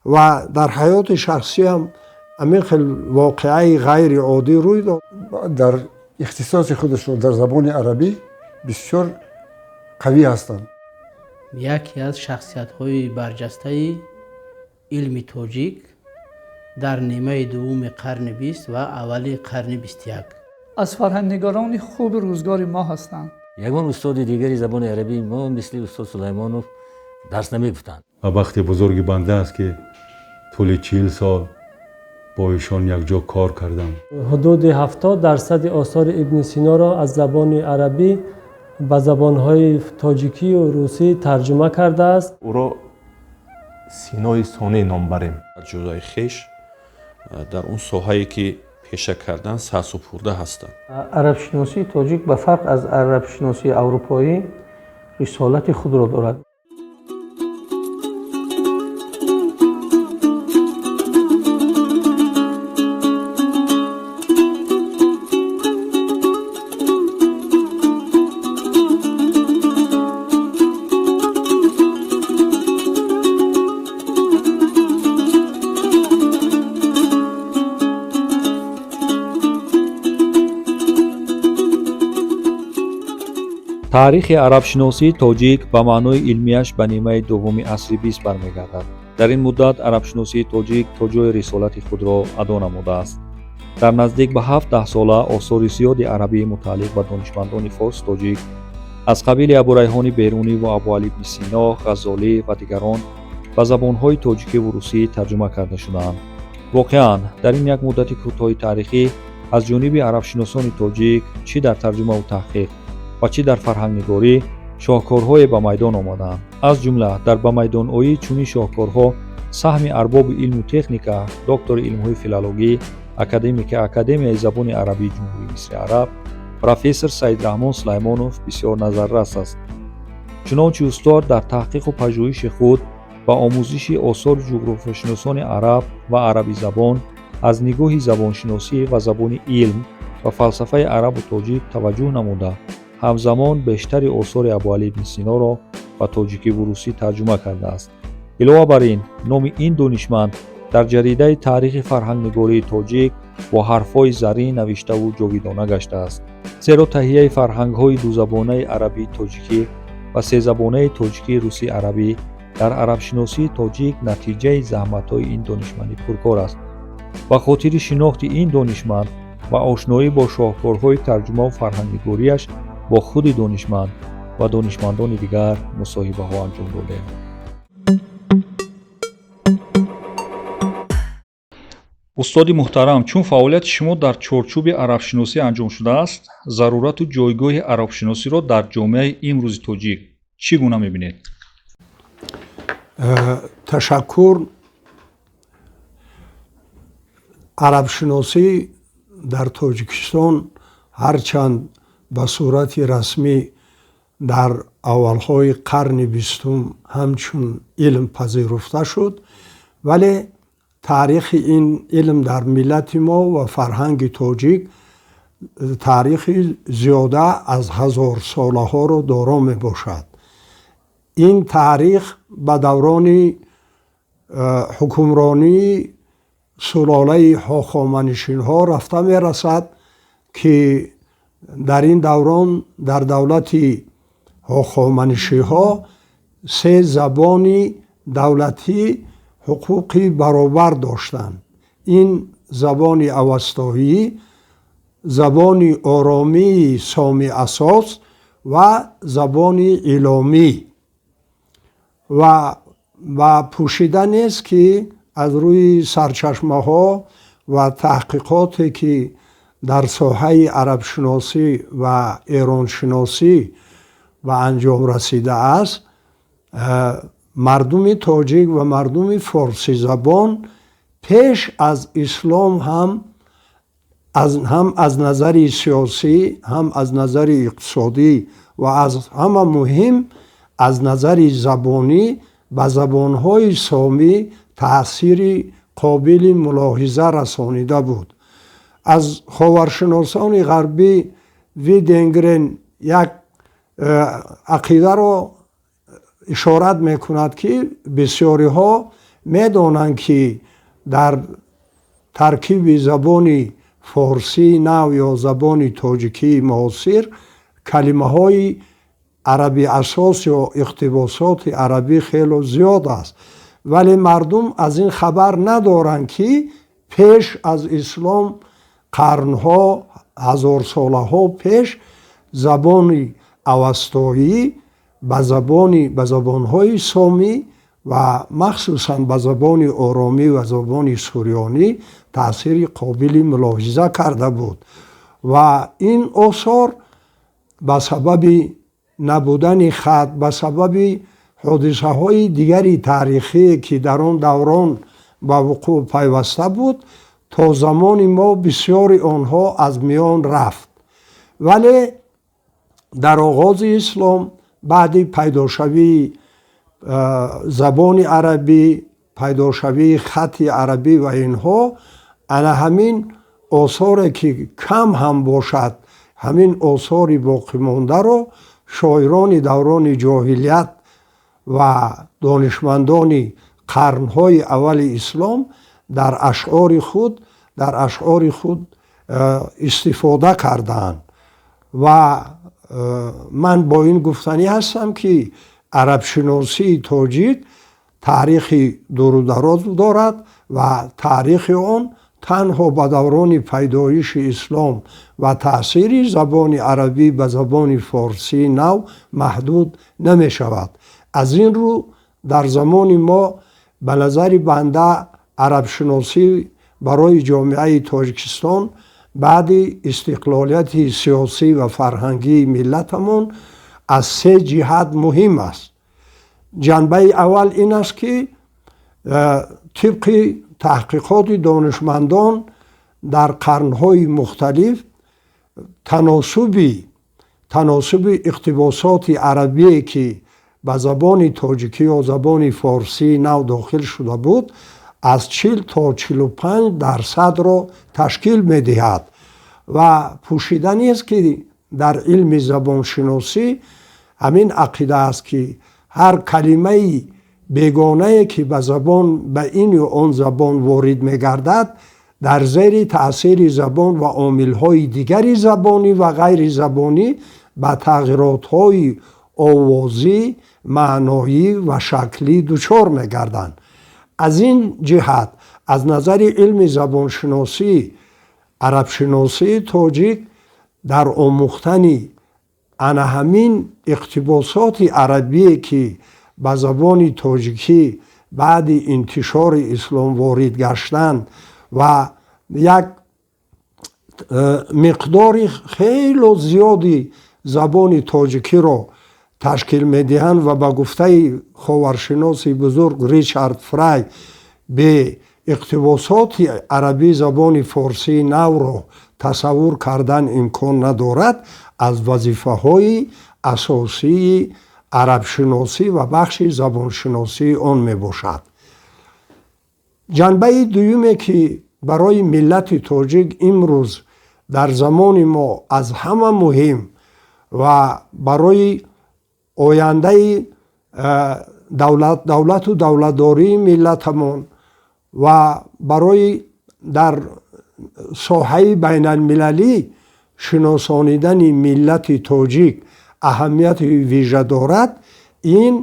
Ва дар ҳаёти шахсиам ҳамин хел воқеаи ғайриоддӣ рӯй дод. Дар ихтисоси худашон дар забони арабӣ бисёр қавӣ ҳастанд. Яке аз шахсиятҳои барҷастаи илми тоҷик дар нимаи дуввуми қарни бист ва аввали қарни 21. Аз фарҳангнигарони хуби рӯзгори мо ҳастанд. Ягон устоди дигари забони арабии мо мисли устод Сулаймонов дарс намегуфтанд. Ва бахти бузурги банда аст, ки тӯли 40 сол бо ишон якҷо кор кардам. Ҳудуди 70% осори Ибни Синоро аз забони арабӣ ба забонҳои тоҷикию русӣ тарҷума кардааст. Ӯро Синои Сонӣ ном барем. Ҷудои хеш дар он соҳае, ки пеша кардан, сарсупурда ҳастанд. Арабшиносии тоҷик ба фарқ аз арабшиносии аврупоӣ рисолати худро дорад. Таърихи арабшиносии тоҷик ба маънои илмияш ба нимаи дуввуми асри бист бармегардад. Дар ин муддат арабшиносии тоҷик то ҷои рисолати худро адо намудааст. Дар наздик ба ҳафт даҳсола осори зиёди арабии мутааллиқ ба донишмандони форс тоҷик аз қабили Абурайҳони Берунӣ ва Абуалӣ ибни Сино, Ғаззолӣ ва дигарон ба забонҳои тоҷикиву русӣ тарҷума карда шудаанд. Воқеан, дар ин як муддати кӯтоҳи таърихӣ аз ҷониби арабшиносони тоҷик чӣ дар тарҷумаву таҳқиқ ва чӣ дар фарҳангнигорӣ шоҳкорҳое ба майдон омадаанд. Аз ҷумла дар ба майдоноии чунин шоҳкорҳо саҳми арбоби илму техника, доктори илмҳои филологӣ, академики Академияи забони арабии Ҷумҳурии Мисри Араб, профессор Саидраҳмон Сулаймонов бисёр назаррас аст. Чунончи устод дар таҳқиқу пажӯҳиши худ ба омӯзиши осори ҷуғрофиёшиносони араб ва арабизабон аз нигоҳи забоншиносӣ ва забони илм ва фалсафаи арабу тоҷик таваҷҷӯҳ намуда, ҳамзамон бештари осори Абуалӣ ибни Синоро ба тоҷикиву русӣ тарҷума кардааст. Илова бар ин, номи ин донишманд дар ҷаридаи таърихи фарҳангнигории тоҷик бо ҳарфҳои заррин навиштаву ҷовидона гаштааст, зеро таҳияи фарҳангҳои дузабонаи арабии тоҷикӣ ва сезабонаи тоҷикии русӣ арабӣ дар арабшиносии тоҷик натиҷаи заҳматҳои ин донишманди пуркор аст. Ба хотири шинохти ин донишманд ва ошноӣ бо шоҳкорҳои тарҷумаву фарҳангнигориаш бо худи донишманд ва донишмандони дигар мусоҳибаҳо анҷом додем. Устоди муҳтарам, чун фаъолияти шумо дар чорчӯби арабшиносӣ анҷом шудааст, зарурату ҷойгоҳи арабшиносиро дар ҷомеаи имрӯзи тоҷик чӣ гуна мебинед? Ташаккур. Арабшиносӣ дар Тоҷикистон ҳарчанд ба сурати расмӣ дар аввалҳои қарни бистум ҳамчун илм пазируфта шуд, вале таърихи ин илм дар миллати мо ва фарҳанги тоҷик таърихи зиёда аз ҳазорсолаҳоро доро мебошад. Ин таърих ба даврони ҳукмронии сулолаи ҳохоманишинҳо рафта мерасад, ки дар ин даврон дар давлати ҳохоманишиҳо се забони давлатӣ ҳуқуқи баробар доштанд. Ин забони авастоӣ, забони оромии соми асос ва забони иломӣ. Ва ба пӯшида нест, ки аз рӯи сарчашмаҳо ва таҳқиқоте, ки дар соҳаи арабшиносӣ ва эроншиносӣ ба анҷом расидааст, мардуми тоҷик ва мардуми форсизабон пеш аз ислом ҳам аз назари сиёсӣ, ҳам аз назари иқтисодӣ ва аз ҳама муҳим аз назари забонӣ ба забонҳои сомӣ таъсири қобили мулоҳиза расонида буд. Аз ховаршиносони ғарбӣ Виденгрен як ақидаро ишорат мекунад, ки бисёриҳо Медонанд, ки дар таркиби забони форсии нав ё забони тоҷикии муосир калимаҳои араби асос ё иқтибосоти арабӣ хело зиёд аст, вале мардум аз ин хабар надоранд, ки пеш аз ислом, қарнҳо, ҳазорсолаҳо пеш забони авастоӣ ба забонҳои сомӣ ва махсусан ба забони оромӣ ва забони сурёнӣ таъсири қобили мулоҳиза карда буд. Ва ин осор ба сабаби набудани хат, ба сабаби ҳодисаҳои дигари таърихие, ки дар он даврон ба вуқӯъ пайваста буд, то замони мо бисёри онҳо аз миён рафт. Вале дар оғози ислом, баъди пайдошавии забони арабӣ, пайдошавии хати арабӣ ва инҳо, ана ҳамин осоре, ки кам ҳам бошад, ҳамин осори боқимондаро шоирони даврони ҷоҳилият ва донишмандони қарнҳои аввали ислом дар ашъори худ истифода кардаанд. Ва ман бо ин гуфтанӣ ҳастам, ки арабшиносии тоҷик таърихи дурудароз дорад ва таърихи он танҳо ба даврони пайдоиши ислом ва таъсири забони арабӣ ба забони форсии нав маҳдуд намешавад. Аз ин рӯ дар замони мо ба назари банда арабшиносӣ барои ҷомеаи Тоҷикистон баъди истиқлолияти сиёсӣ ва фарҳангии миллатамон аз се ҷиҳат муҳим аст. Ҷанбаи аввал ин аст, ки тибқи таҳқиқоти донишмандон дар қарнҳои мухталиф таносуби иқтибосоти арабие, ки ба забони тоҷикӣ ё забони форсии нав дохил шуда буд, аз 40 то 45%-ро ташкил медиҳад. Ва пӯшида нест, ки дар илми забоншиносӣ ҳамин ақида аст, ки ҳар калимаи бегонае, ки ба ин ё он забон ворид мегардад, дар зери таъсири забон ва омилҳои дигари забонӣ ва ғайризабонӣ ба тағйиротҳои овозӣ, маъноӣ ва шаклӣ дучор мегарданд. Аз ин ҷиҳат, аз назари илми забоншиносӣ, арабшиносии тоҷик дар омӯхтани ана ҳамин иқтибосоти арабие, ки ба забони тоҷикӣ баъди интишори ислом ворид гаштанд ва як миқдори хело зиёди забони тоҷикиро ташкил медиҳанд ва ба гуфтаи ховаршиноси бузург Ричард Фрай бе иқтибосоти арабӣ забони форсии навро тасаввур кардан имкон надорад, аз вазифаҳои асосии арабшиносӣ ва бахши забоншиносии он мебошад. Ҷанбаи дуюме, ки барои миллати тоҷик имрӯз дар замони мо аз ҳама муҳим ва барои ояндаи давлату давлатдории миллатамон ва барои дар соҳаи байналмилалӣ шиносонидани миллати тоҷик аҳамияти вижа дорад, ин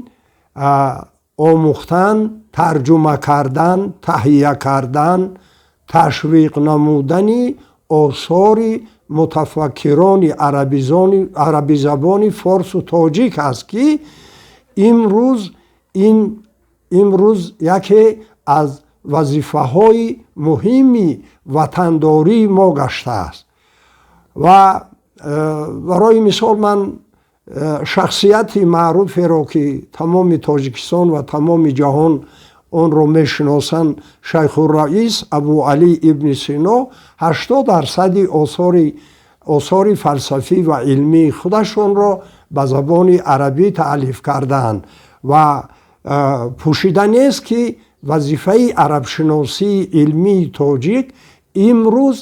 омӯхтан, тарҷума кардан, таҳия кардан, ташвиқ намудани осори мутафаккирони арабизабони форсу тоҷик аст, ки имрӯз яке аз вазифаҳои муҳими ватандории мо гаштааст. Ва барои мисол ман шахсияти маъруферо, ки тамоми Тоҷикистон ва тамоми ҷаҳон онро мешиносанд, Шайхурраис Абу Али ибни Сино, 80% осори фалсафӣ ва илмии худашонро ба забони арабӣ таълиф кардаанд ва пӯшида нест, ки вазифаи арабшиносии илмии тоҷик имрӯз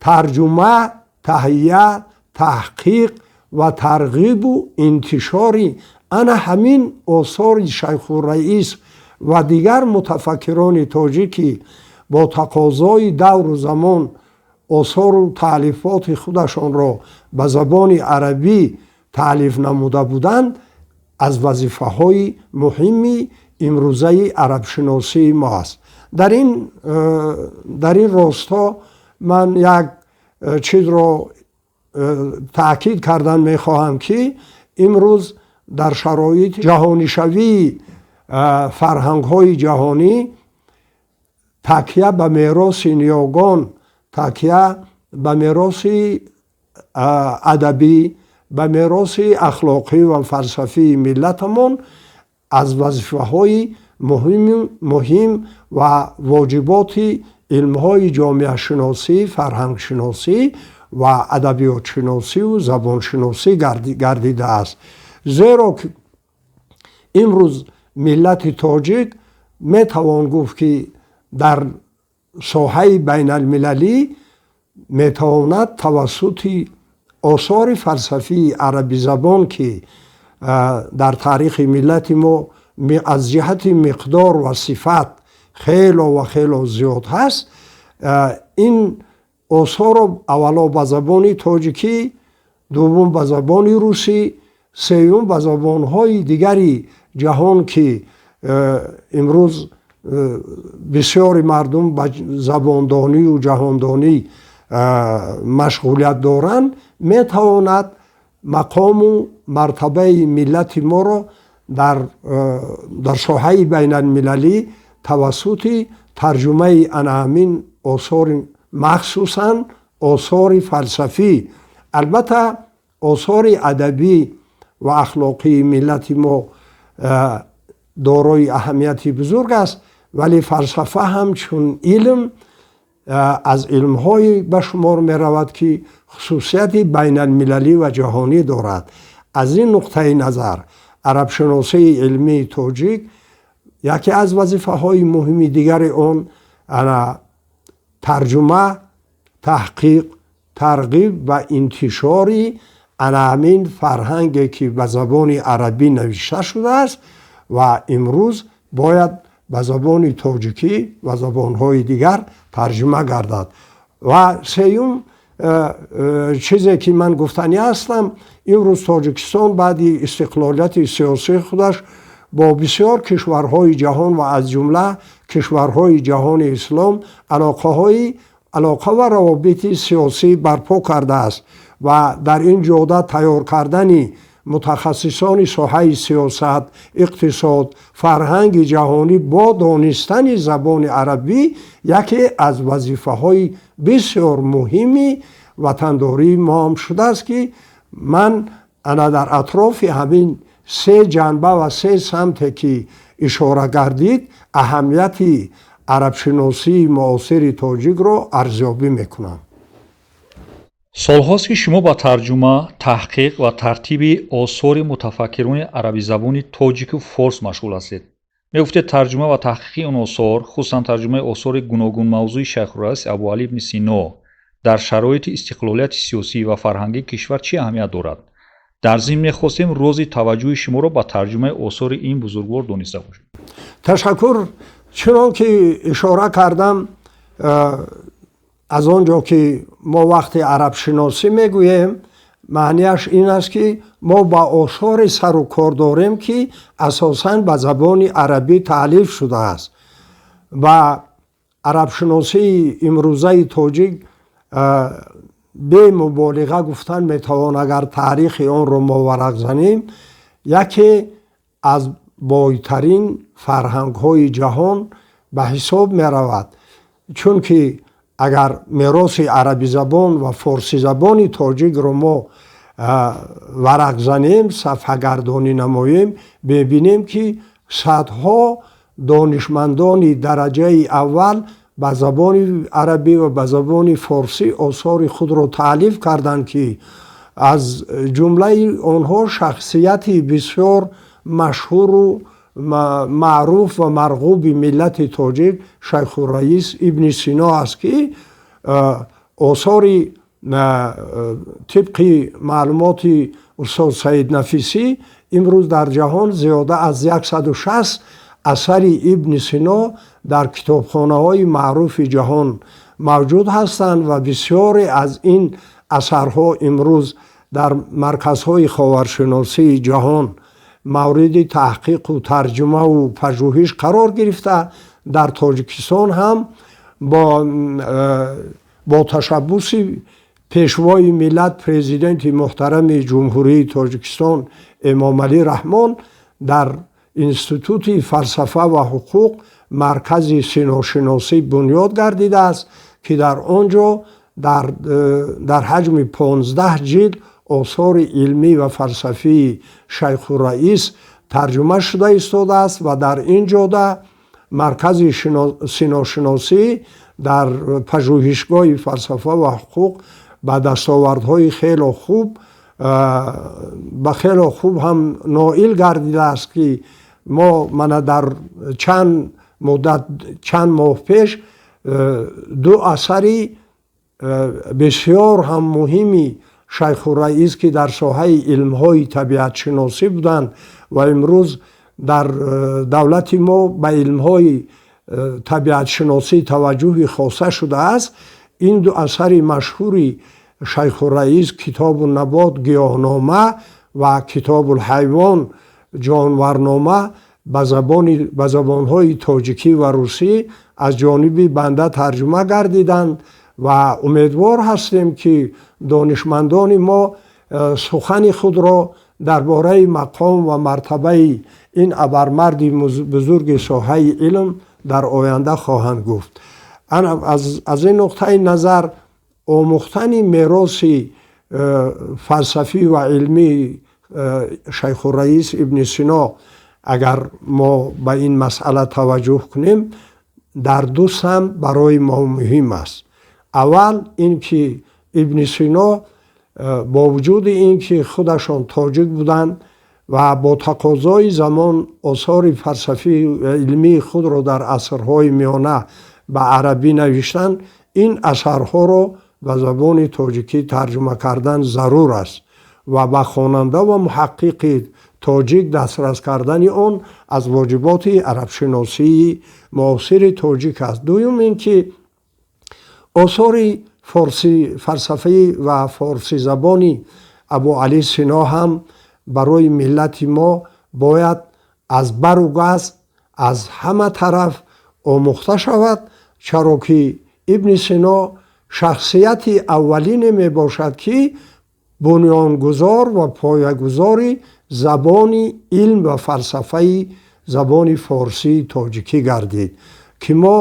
тарҷума, таҳия, таҳқиқ ва тарғибу интишори ана ҳамин осори Шайхурраис ва дигар мутафаккирони тоҷикӣ бо тақозои давру замон осору таълифоти худашонро ба забони арабӣ таълиф намуда буданд, аз вазифаҳои муҳими имрӯзаи арабшиносии мо аст. Дар ин росто ман як чизро таъкид кардан мехоҳам, ки имрӯз дар шароити ҷаҳонишавии фарҳангҳои ҷаҳонӣ такя ба мероси ниёгон, такя ба мероси адабӣ, ба мероси ахлоқӣ ва фалсафии миллатамон аз вазифаҳои муҳим ва воҷиботи илмҳои ҷомеашиносӣ, фарҳангшиносӣ ва адабиётшиносиву забоншиносӣ гардидааст. Зеро имрӯз миллати тоҷик метавон гуфт, ки дар соҳаи байналмилалӣ метавонад тавассути осори фалсафии арабизабон, ки дар таърихи миллати мо аз ҷиҳати миқдор ва сифат хело ва хело зиёд ҳаст, ин осорро аввало ба забони тоҷикӣ, дуввум ба забони русӣ, сеюм ба забонҳои дигари ҷаҳон, ки имрӯз бисёри мардум ба забондонию ҷаҳондонӣ машғулият доранд, метавонад мақому мартабаи миллати моро дар соҳаи байналмилалӣ тавассути тарҷумаи ана ҳамин осори, махсусан осори фалсафӣ, албатта осори адабӣ ва ахлоқии миллати мо дорои аҳамияти бузург аст, вале фалсафа ҳам чун илм аз илмҳое ба шумор меравад, ки хусусияти байналмилалӣ ва ҷаҳонӣ дорад. Аз ин нуқтаи назар арабшиносии илмии тоҷик яке аз вазифаҳои муҳими дигари он тарҷума, таҳқиқ, тарғиб ва интишори ана ҳамин фарҳанге, ки ба забони арабӣ навишта шудааст ва имрӯз бояд ба забони тоҷикӣ ва забонҳои дигар тарҷума гардад. Ва сеюм чизе, ки ман гуфтанӣ ҳастам, имрӯз Тоҷикистон баъди истиқлолияти сиёсии худаш бо бисёр кишварҳои ҷаҳон ва аз ҷумла кишварҳои ҷаҳони ислом алоқа ва равобити сиёсӣ барпо кардааст ва дар ин ҷода тайёр кардани мутахассисони соҳаи сиёсат, иқтисод, фарҳанги ҷаҳонӣ бо донистани забони арабӣ яке аз вазифаҳои бисёр муҳими ватандории мо ҳам шудааст, ки ман ана дар атрофи ҳамин се ҷанба ва се самте, ки ишора гардид, аҳамияти арабшиносии муосири тоҷикро арзёбӣ мекунам. Солҳост, ки шумо ба тарҷума, таҳқиқ ва тартиби осори мутафаккирони арабизабони тоҷику форс машғул ҳастед. Мегуфтед, тарҷума ва таҳқиқи он осор, хусусан тарҷумаи осори гуногунмавзӯи Шайхурраис Абуалӣ ибни Сино дар шароити истиқлолияти сиёсӣ ва фарҳангии кишвар чӣ аҳамият дорад? Дар зимн мехостем рози таваҷҷӯҳи шуморо ба тарҷумаи осори ин бузургвор дониста бошем. Ташаккур. Чунон ки ишора кардам, аз он ҷо ки мо вақти арабшиносӣ мегӯем, маънияш ин аст, ки мо ба осори сару кор дорем, ки асосан ба забони арабӣ таълиф шудааст. Ва арабшиносии имрӯзаи тоҷик бемуболиға гуфтан метавон, агар таърихи онро мо варақ занем, яке аз бойтарин фарҳангҳои ҷаҳон ба ҳисоб меравад, чунки агар мероси арабизабон ва форсизабони тоҷикро мо варақ занем, сафҳагардонӣ намоем, мебинем, ки садҳо донишмандони дараҷаи аввал ба забони арабӣ ва ба забони форсӣ осори худро таълиф карданд, ки аз ҷумлаи онҳо шахсияти бисёр машҳуру маъруф ва марғуби миллати тоҷик Шайхурраис ибни Сино аст, ки осори тибқи маълумоти устод Саид Нафисӣ имрӯз дар ҷаҳон зиёда аз 160 асари Ибни Сино дар китобхонаҳои маъруфи ҷаҳон мавҷуд ҳастанд ва бисёре аз ин асарҳо имрӯз дар марказҳои ховаршиносии ҷаҳон мавриди таҳқиқу тарҷумаву пажӯҳиш қарор гирифта, дар Тоҷикистон ҳам бо ташаббуси Пешвои миллат, Президенти муҳтарами Ҷумҳурии Тоҷикистон Эмомалӣ Раҳмон дар Институти фалсафа ва ҳуқуқ маркази синошиносӣ бунёд гардидааст, ки дар он ҷо дар ҳаҷми 15 ҷилд осори илмӣ ва фалсафии Шайхурраис тарҷума шуда истодааст ва дар ин ҷода маркази синошиносӣ дар пажӯҳишгоҳи фалсафа ва ҳуқуқ ба дастовардҳои хело хуб ба хело хуб ҳам ноил гардидааст, ки мо мана дар чанд муддат, чанд моҳ пеш ду асари бисёр ҳам муҳими Шайхурраис, ки дар соҳаи илмҳои табиатшиносӣ буданд ва имрӯз дар давлати мо ба илмҳои табиатшиносӣ таваҷҷӯҳи хоса шудааст, ин ду асари машҳури Шайхурраис, Китобу набот гиёҳнома ва Китобулҳайвон ҷонварнома, ба забонҳои тоҷикӣ ва русӣ аз ҷониби банда тарҷума гардиданд ва умедвор ҳастем, ки донишмандони мо сухани худро дар бораи мақом ва мартабаи ин абармарди бузурги соҳаи илм дар оянда хоҳанд гуфт. Аз ин нуқтаи назар омӯхтани мероси фалсафӣ ва илмии Шайхурраис Ибни Сино, агар мо ба ин масъала таваҷҷӯҳ кунем, дар ду самт барои мо муҳим аст. Аввал ин ки Ибни Сино бо вуҷуди ин ки худашон тоҷик буданд ва бо тақозои замон осори фалсафӣ ва илмии худро дар асрҳои миёна ба арабӣ навиштанд, ин асарҳоро ба забони тоҷикӣ тарҷума кардан зарур аст ва ба хонанда ва муҳаққиқи тоҷик дастрас кардани он аз воҷиботи арабшиносии муосири тоҷик аст. Дуюм ин ки осори фалсафӣ ва форсизабони Абуалӣ Сино ҳам барои миллати мо бояд аз бару газ аз ҳама тараф омӯхта шавад, чаро ки Ибни Сино шахсияти аввалине мебошад, ки бунёнгузор ва поягузори забони илм ва фалсафаи забони форсии тоҷикӣ гардид, ки мо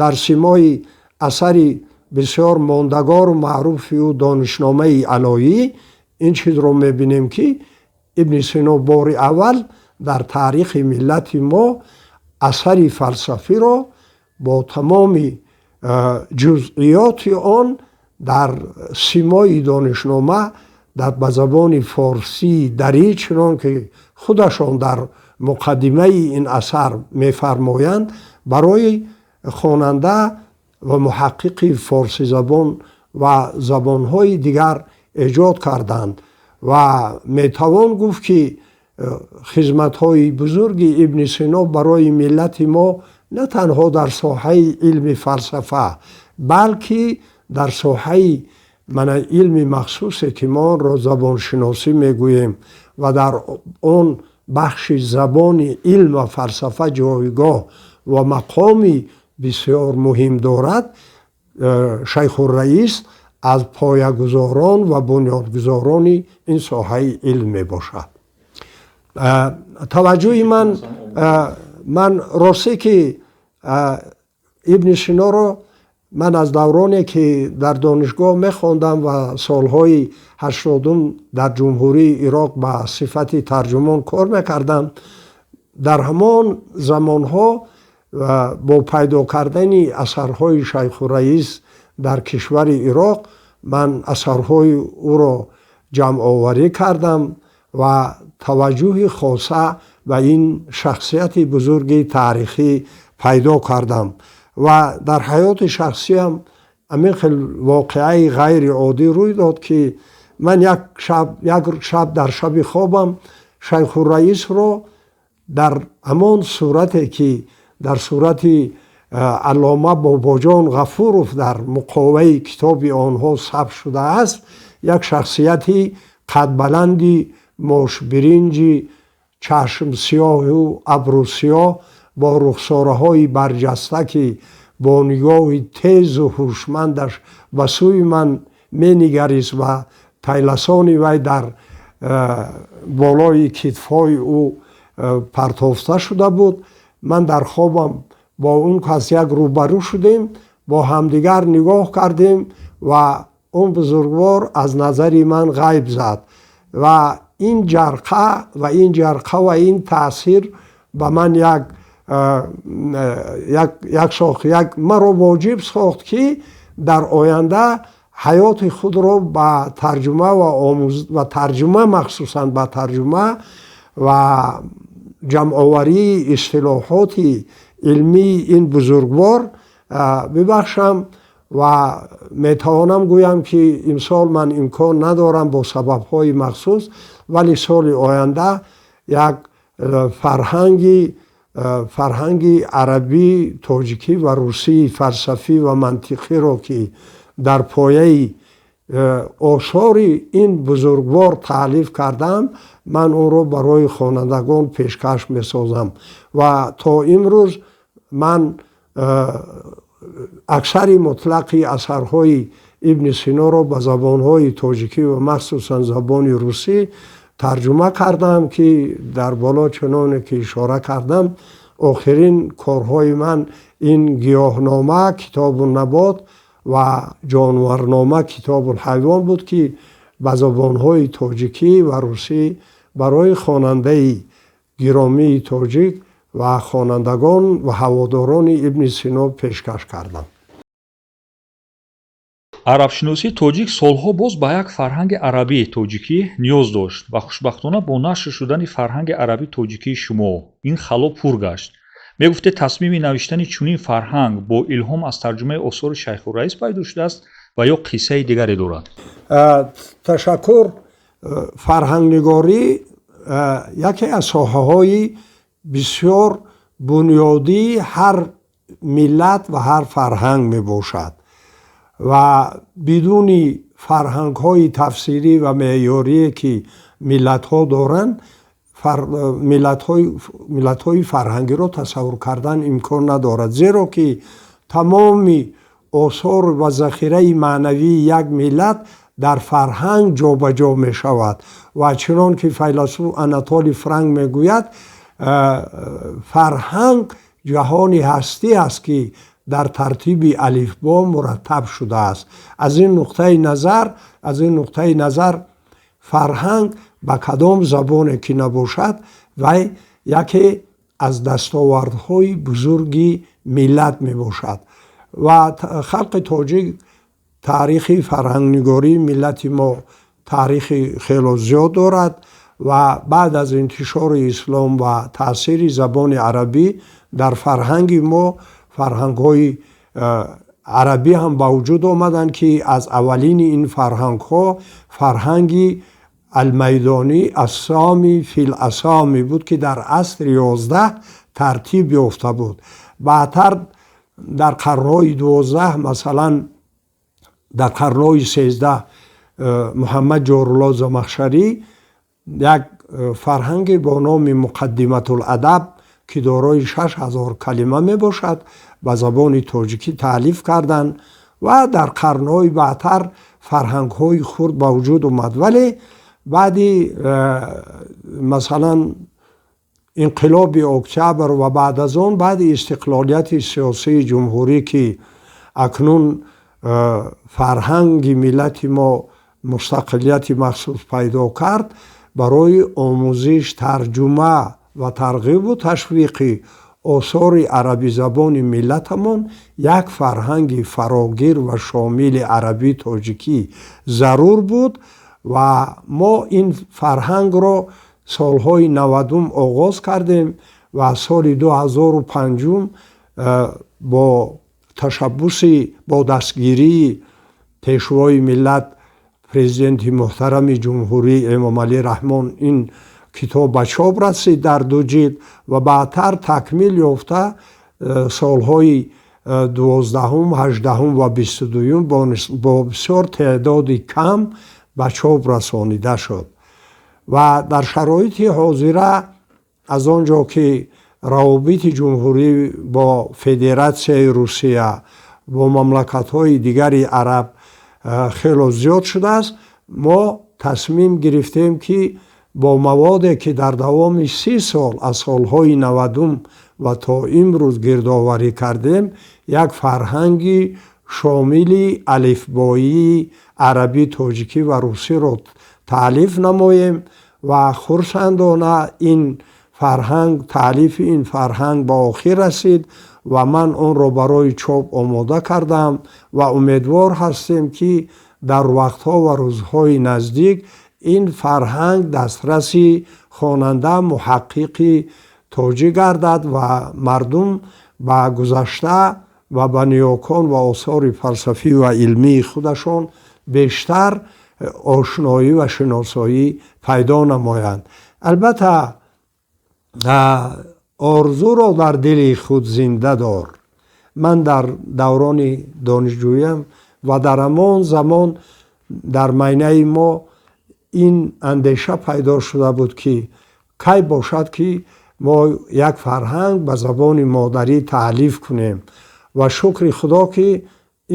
дар симои асари бисёр мондагору маъруфи ӯ Донишномаи Алоӣ ин чизро мебинем, ки Ибни Сино бори аввал дар таърихи миллати мо асари фалсафиро бо тамоми ҷузъиёти он дар симои донишнома ба забони форсии дарӣ, чунон ки худашон дар муқаддимаи ин асар мефармоянд, барои хонанда ва муҳаққиқи форсизабон ва забонҳои дигар эҷод карданд. Ва метавон гуфт, ки хизматҳои бузурги Ибни Сино барои миллати мо на танҳо дар соҳаи илми фалсафа, балки дар соҳаи мана илми махсусе, ки мо онро забоншиносӣ мегӯем ва дар он бахши забони илм ва фалсафа ҷойгоҳ ва мақоми бисёр муҳим дорад, Шайхурраис аз поягузорон ва бунёдгузорони ин соҳаи илм мебошад. Таваҷҷӯҳи ман ростӣ ки Ибни Синоро ман аз давроне ки дар донишгоҳ мехондам ва солҳои 80 дар Ҷумҳурии Ироқ ба сифати тарҷумон кор мекардам, дар ҳамон замонҳо бо пайдо кардани асарҳои Шайхурраис дар кишвари Ироқ ман асарҳои ӯро ҷамъоварӣ кардам ва таваҷҷӯҳи хоса ба ин шахсияти бузурги таърихӣ пайдо кардам. Ва дар ҳаёти шахсиям ҳамин хел воқеаи ғайриоддӣ рӯй дод, ки ман як шаб дар шаби хобам Шайхурраисро Дар ҳамон сурате ки дар сурати Аллома Бобоҷон Ғафуров дар муқоваи китоби онҳо сабт шудааст, як шахсияти қадбаланди мошбиринҷи чашмсиёҳу абрӯсиёҳ бо рухсораҳои барҷаста, ки бо нигоҳи тезу ҳушмандаш ба сӯи ман менигарист ва тайласони вай дар болои китфҳои ӯ партофта шуда буд. Ман дар хобам бо он кас як рӯбарӯ шудем, бо ҳамдигар нигоҳ кардем ва он бузургвор аз назари ман ғайб зад. Ва ин ҷарқа ва ин ҷарқа ва ин таъсир ба ман як сохт, як маро воҷиб сохт, ки дар оянда ҳаёти худро ба тарҷума ва омӯз ва тарҷума, махсусан ба тарҷума ва ҷамъоварии истилоҳоти илмии ин бузургвор бибахшам. Ва метавонам гӯям, ки имсол ман имкон надорам бо сабабҳои махсус, вале соли оянда як фарҳанги арабӣ, тоҷикӣ ва русии фалсафӣ ва мантиқиро, ки дар пояи осори ин бузургвор таълиф кардам, ман онро барои хонандагон пешкаш месозам. Ва то имрӯз ман аксари мутлақи асарҳои Ибни Синоро ба забонҳои тоҷикӣ ва махсусан забони русӣ тарҷума кардам, ки дар боло чуноне ки ишора кардам, охирин корҳои ман ин гиёҳнома Китобу набот ва ҷонварнома Китобул ҳайвон буд, ки ба забонҳои тоҷикӣ ва русӣ барои хонандаи гиромии тоҷик ва хонандагон ва ҳаводорони Ибни Сино пешкаш кардам. Арабшиносии тоҷик солҳо боз ба як фарҳанги арабии тоҷикӣ ниёз дошт ва хушбахтона бо нашр шудани фарҳанги арабии тоҷикии шумо ин хало пур гашт. Мегуфтед, тасмими навиштани чунин фарҳанг бо илҳом аз тарҷумаи осори Шайхурраис пайдо шудааст ва ё қиссаи дигаре дорад? Ташаккур. Фарҳангнигорӣ яке аз соҳаҳои бисёр бунёдии ҳар миллат ва ҳар фарҳанг мебошад ва бидуни фарҳангҳои тафсирӣ ва меъёрие, ки миллатҳо доранд, миллатҳои фарҳангиро тасаввур кардан имкон надорад, зеро ки тамоми осор ва захираи маънавии як миллат дар фарҳанг ҷобаҷо мешавад. Ва чунон ки файласуф Анатолий Франк мегӯяд, фарҳанг ҷаҳони ҳастӣ аст, ки дар тартиби алифбо мураттаб шудааст. Аз ин нуқтаи назар фарҳанг ба кадом забоне ки набошад, вай яке аз дастовардҳои бузурги миллат мебошад. Ва халқи тоҷик, таърихи фарҳангнигории миллати мо таърихи хело зиёд дорад ва баъд аз интишори ислом ва таъсири забони арабӣ дар фарҳанги мо фарҳангҳои арабӣ ҳам ба вуҷуд омаданд, ки аз аввалини ин фарҳангҳо фарҳанги Алмайдонӣ Ассоми фил асоми буд, ки дар асри 11 тартиб ёфта буд. Баъдтар дар қарнҳои 12, масалан дар қарнҳои 13, Муҳаммад Ҷорулло Замахшарӣ як фарҳанге бо номи Муқаддиматул адаб, ки дорои 6000 калима мебошад, ба забони тоҷикӣ таълиф карданд ва дар қарнҳои баъдтар фарҳангҳои хурд ба вуҷуд омад. Вале баъди масалан инқилоби октябр ва баъд аз он, баъди истиқлолияти сиёсии ҷумҳурӣ, ки акнун фарҳанги миллати мо мустақилияти махсус пайдо кард, барои омӯзиш, тарҷума ва тарғибу ташвиқи осори арабизабони миллатамон як фарҳанги фарогир ва шомили арабӣ тоҷикӣ зарур буд ва мо ин фарҳангро солҳои 90-ум оғоз кардем ва соли 2005-ум бо ташаббуси, бо дастгирии пешвои миллат, президенти муҳтарами ҷумҳурӣ Эмомалӣ Раҳмон, ин Китоб ба чоп расид дар 2 ҷилд ва баъдтар такмил ёфта солҳои 12-ум, 18-ум ва 22-юм бо бисёр теъдоди кам ба чоп расонида шуд. Ва дар шароити ҳозира, аз он ҷо ки равобити ҷумҳурӣ бо Федератсияи Русия, бо мамлакатҳои дигари араб хело зиёд шудааст, мо тасмим гирифтем, ки бо маводе, ки дар давоми 30 сол аз солҳои 90-ум ва то имрӯз гирдоварӣ кардем, як фарҳанги шомили алифбоии арабӣ, тоҷикӣ ва русиро таълиф намоем. Ва хурсандона ин фарҳанг, таълифи ин фарҳанг ба охир расид ва ман онро барои чоп омода кардам ва умедвор ҳастем, ки дар вақтҳо ва рӯзҳои наздик ин фарҳанг дастраси хонанда, муҳаққиқи тоҷик гардад ва мардум ба гузашта ва ба ниёкон ва осори фалсафӣ ва илмии худашон бештар ошноӣ ва шиносоӣ пайдо намоянд. Албатта, орзуро дар дили худ зинда дор. Ман дар даврони донишҷӯям ва дар ҳамон замон дар майнаи мо ин андеша пайдо шуда буд, ки кай бошад, ки мо як фарҳанг ба забони модарӣ таълиф кунем. Ва шукри Худо, ки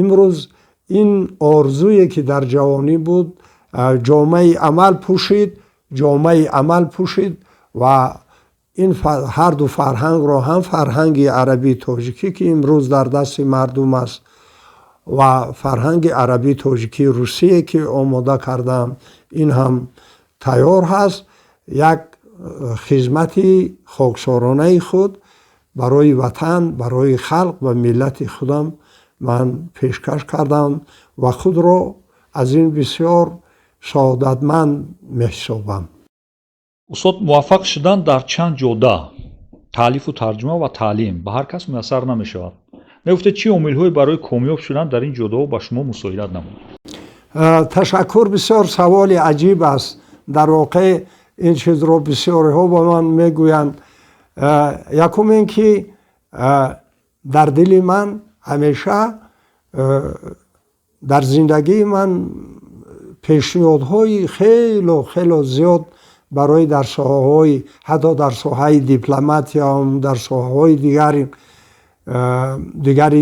имрӯз ин орзуе, ки дар ҷавонӣ буд, ҷомаи амал пӯшид, ҷомаи амал пӯшид ва ин ҳар ду фарҳангро, ҳам фарҳанги арабии тоҷикӣ, ки имрӯз дар дасти мардум аст, ва фарҳанги арабии тоҷикии русие, ки омода кардам, ин ҳам тайёр ҳаст. Як хизмати хоксоронаи худ барои ватан, барои халқ ва миллати худам ман пешкаш кардам ва худро аз ин бисёр саодатманд меҳисобам. Устод, муваффақ шудан дар чанд ҷода, таълифу тарҷума ва таълим, ба ҳар кас муяссар намешавад. Мегуфтед, чӣ омилҳое барои комёб шудан дар ин ҷодаҳо ба шумо мусоидат намуд? Ташаккур, бисёр саволи аҷиб аст. Дар воқеъ ин чизро бисёриҳо ба ман мегӯянд. Якум ин ки дар дили ман ҳамеша, дар зиндагии ман пешниҳодҳои хело хело зиёд барои дар соҳаҳои, ҳатто дар соҳаи дипломатиям, дар соҳаҳои дигари,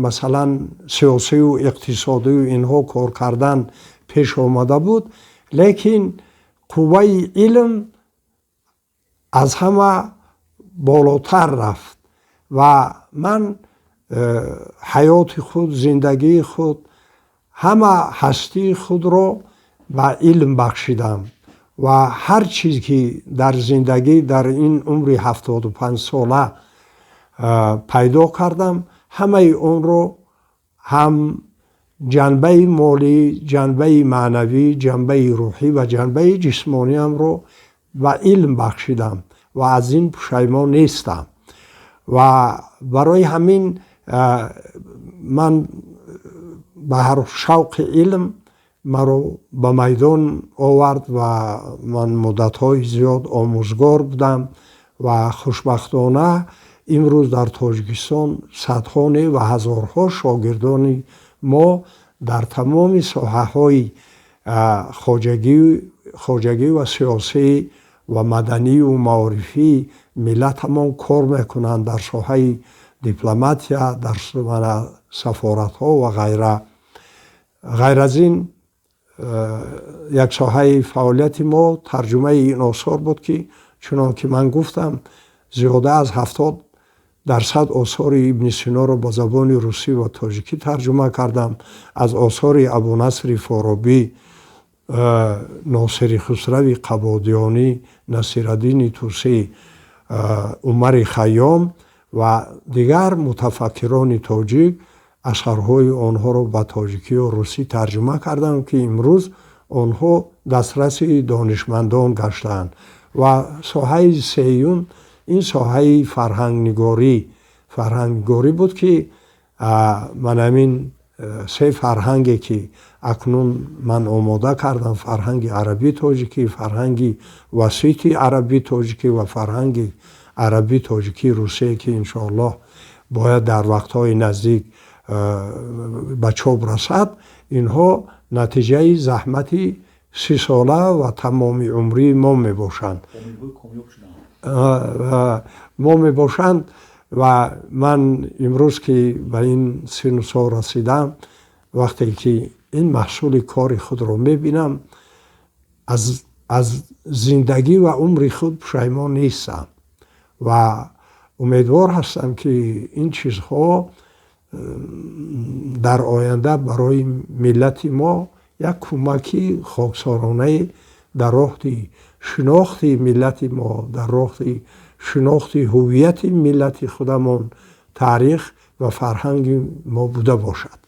масалан, сиёсию иқтисодию инҳо кор кардан пеш омада буд, лекин қувваи илм аз ҳама болотар рафт ва ман ҳаёти худ, зиндагии худ, ҳама ҳастии худро ба илм бахшидам ва ҳар чиз, ки дар зиндагӣ дар ин умри 75 сола пайдо кардам, ҳамаи онро, ҳам ҷанбаи молӣ, ҷанбаи маънавӣ, ҷанбаи рӯҳӣ ва ҷанбаи ҷисмониамро ба илм бахшидам ва аз ин пушаймон нестам. Ва барои ҳамин ман ба ҳар шавқи илм маро ба майдон овард ва ман муддатҳои зиёд омӯзгор будам ва хушбахтона имрӯз дар Тоҷикистон садҳо не ва ҳазорҳо шогирдони мо дар тамоми соҳаҳои хоҷагӣ ва сиёсӣ ва маданию маорифии миллатамон кор мекунанд, дар соҳаи дипломатия, дар сафоратҳо ва ғайра. Ғайр аз ин, як соҳаи фаъолияти мо тарҷумаи ин осор буд, ки чунон ки ман гуфтам, зиёда аз 70% осори Ибни Синоро ба забони русӣ ва тоҷикӣ тарҷума кардам. Аз осори Абунасри Форобӣ, Носири Хусрави Қабодиёнӣ, Насираддини Тусӣ, Умари Хайём ва дигар мутафаккирони тоҷик асарҳои онҳоро ба тоҷикию русӣ тарҷума кардам, ки имрӯз онҳо дастраси донишмандон гаштаанд. Ва соҳаи сеюм ин соҳаи фарҳангнигорӣ буд, ки ман ҳамин Се фарҳанге ки акнун ман омода кардам, фарҳанги арабӣ тоҷикӣ, фарҳанги васити арабӣ тоҷикӣ ва фарҳанги арабӣ тоҷикӣ русия, ки иншоаллоҳ бояд дар вақтҳои наздик ба чоп расад, инҳо натиҷаи заҳмати 30 сола ва тамоми умрии мо мебошанд. Ва ман имрӯз ки ба ин синну сол расидам, вақте ки ин маҳсули кори худро мебинам, аз зиндагӣ ва умри худ пушаймон нестам ва умедвор ҳастам, ки ин чизҳо дар оянда барои миллати мо як кӯмаки хоксоронае дар роҳи шинохти миллати мо, дар роҳи шинохти ҳувияти миллати худамон, таърих ва фарҳанги мо буда бошад.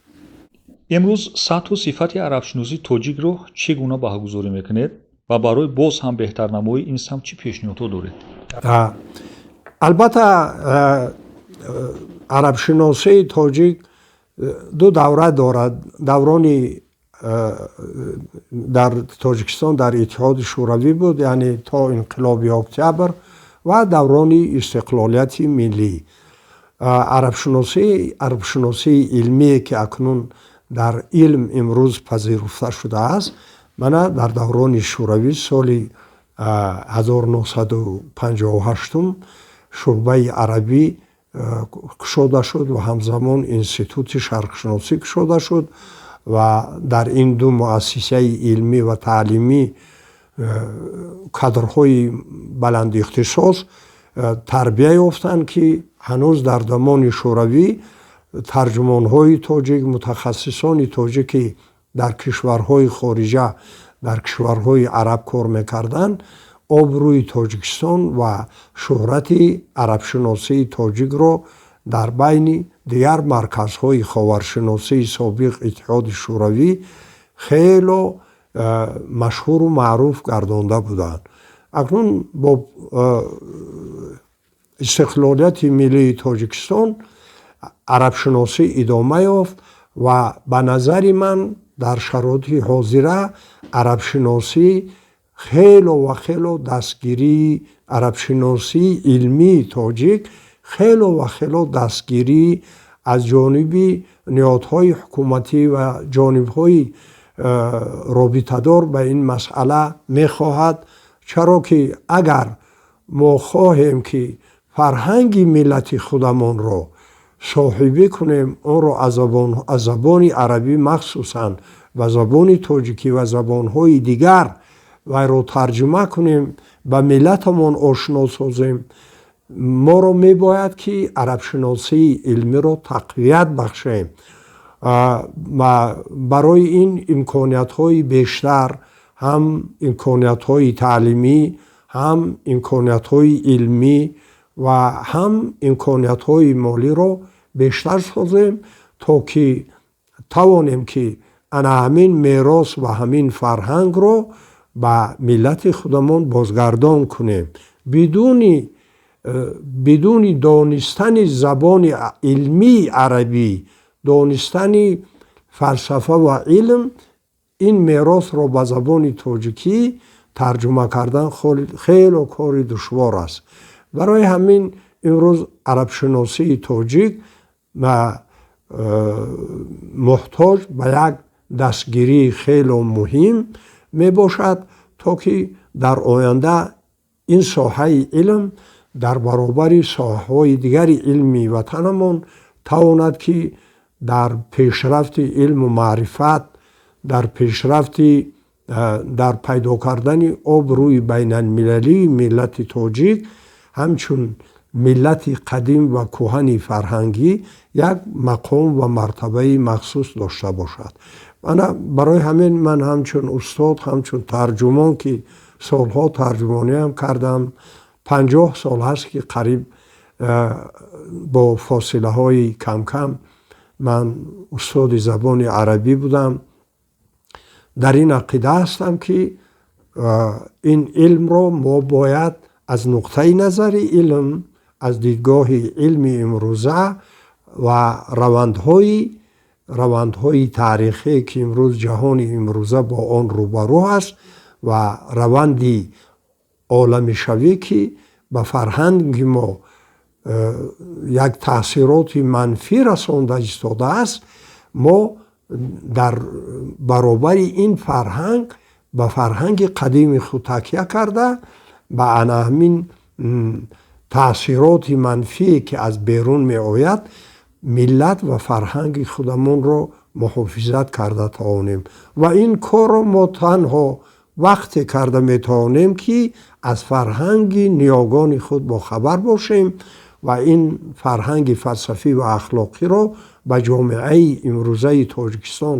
Имрӯз сатҳу сифати арабшиносии тоҷикро чӣ гуна баҳогузорӣ мекунед ва барои боз ҳам беҳтарнамоии ин самт чӣ пешниҳодҳо доред? Албатта, арабшиносии тоҷик ду давра дорад. Даврони дар Тоҷикистон дар Иттиҳоди Шӯравӣ буд, яъне то инқилоби октябр, ва даврони истиқлолияти миллӣ. Арабшиносии илмие ки акнун дар илм имрӯз пазируфта шудааст, мана дар даврони Шӯравӣ соли 1958 шӯъбаи арабӣ кушода шуд ва ҳамзамон институти шарқшиносӣ кушода шуд ва дар ин ду муассисаи илмӣ ва таълимӣ кадрҳои баландихтисос тарбия ёфтанд, ки ҳанӯз дар замони Шӯравӣ тарҷумонҳои тоҷик, мутахассисони тоҷикӣ дар кишварҳои хориҷа, дар кишварҳои араб кор мекарданд, обрӯи Тоҷикистон ва шӯҳрати арабшиносии тоҷикро дар байни дигар марказҳои ховаршиносии собиқ Иттиҳоди Шӯравӣ хело машҳуру маъруф гардонда буданд. Акнун бо истиқлолияти миллии Тоҷикистон арабшиносӣ идома ёфт ва ба назари ман дар шароити ҳозира арабшиносӣ хело ва хело дастгирии арабшиносии илмии тоҷик хело ва хело дастгирӣ аз ҷониби ниҳодҳои ҳукуматӣ ва ҷонибҳои робитадор ба ин масъала мехоҳад. Чаро ки агар мо хоҳем ки фарҳанги миллати худамонро соҳибӣ кунем, онро аз забони арабӣ махсусан ба забони тоҷикӣ ва забонҳои дигар вайро тарҷума кунем, ба миллатамон ошно созем, моро мебояд ки арабшиносии илмиро тақвият бахшем ва барои ин имкониятҳои бештар, ҳам имкониятҳои таълимӣ, ҳам имкониятҳои илмӣ ва ҳам имкониятҳои молиро бештар созем, то ки тавонем ки ана ҳамин мерос ва ҳамин фарҳангро ба миллати худамон бозгардон кунем. Бидуни донистани забони илмии арабӣ, донистани фалсафа ва илм, ин меросро ба забони тоҷикӣ тарҷума кардан хело кори душвор аст. Барои ҳамин имрӯз арабшиносии тоҷик муҳтоҷ ба як дастгирии хело муҳим мебошад, то ки дар оянда ин соҳаи илм дар баробари соҳаҳои дигари илми ватанамон тавонад ки дар пешрафти илму маърифат, дар пешрафти, дар пайдо кардани обрӯи байналмилалии миллати тоҷик ҳамчун миллати қадим ва кӯҳани фарҳангӣ як мақом ва мартабаи махсус дошта бошад. Ана барои ҳамин ман ҳамчун устод, ҳамчун тарҷумон ки солҳо тарҷумониам кардам, 50 сол ҳаст ки қариб бо фосилаҳои камкам ман устоди забони арабӣ будам. Дар ин ақида ҳастам ки ин илмро мо бояд аз нуқтаи назари илм, аз дидгоҳи илми имрӯза ва равандҳои равандҳои таърихие, ки имрӯз ҷаҳони имрӯза бо он рӯбарӯ аст, ва раванди оламишавӣ, ки ба фарҳанги мо як таъсироти манфӣ расонда истодааст, мо дар баробари ин фарҳанг ба фарҳанги қадими худ такя карда, ба ана ҳамин таъсироти манфие, ки аз берун меояд, миллат ва фарҳанги худамонро муҳофизат карда тавонем. Ва ин корро мо танҳо вақте карда метавонем, ки аз фарҳанги ниёгони худ бохабар бошем ва ин фарҳанги фалсафӣ ва ахлоқиро ба ҷомеаи имрӯзаи Тоҷикистон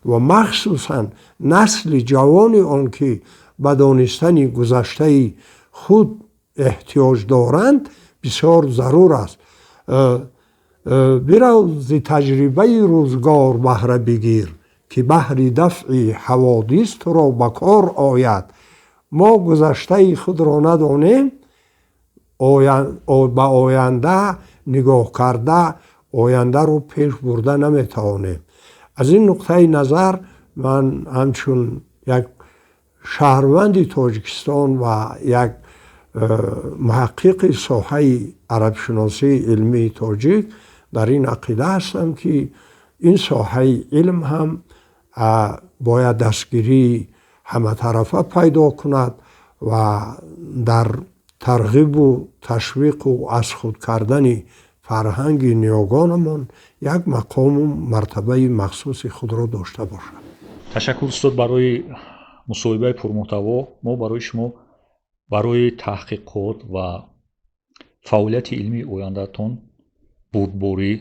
ва махсусан насли ҷавони он, ки ба донистани гузаштаи худ эҳтиёҷ доранд, бисёр зарур аст. Бирав, зи таҷрибаи рӯзгор баҳра бигир, ки баҳри дафъи ҳаводис туро ба кор ояд. Мо гузаштаи худро надонем, ба оянда нигоҳ карда ояндаро пеш бурда наметавонем. Аз ин нуқтаи назар ман ҳамчун як шаҳрванди Тоҷикистон ва як муҳаққиқи соҳаи арабшиносии илмии тоҷик дар ин ақида ҳастам, ки ин соҳаи илм ҳам бояд дастгирии ҳаматарафа пайдо кунад ва дар тарғибу ташвиқу аз худ кардани фарҳанги ниёгонамон як мақому мартабаи махсуси худро дошта бошад. Ташаккур, устод, барои мусоҳибаи пурмуҳтаво. Мо барои шумо барои таҳқиқот ва фаъолияти илмии ояндаатон бурдборӣ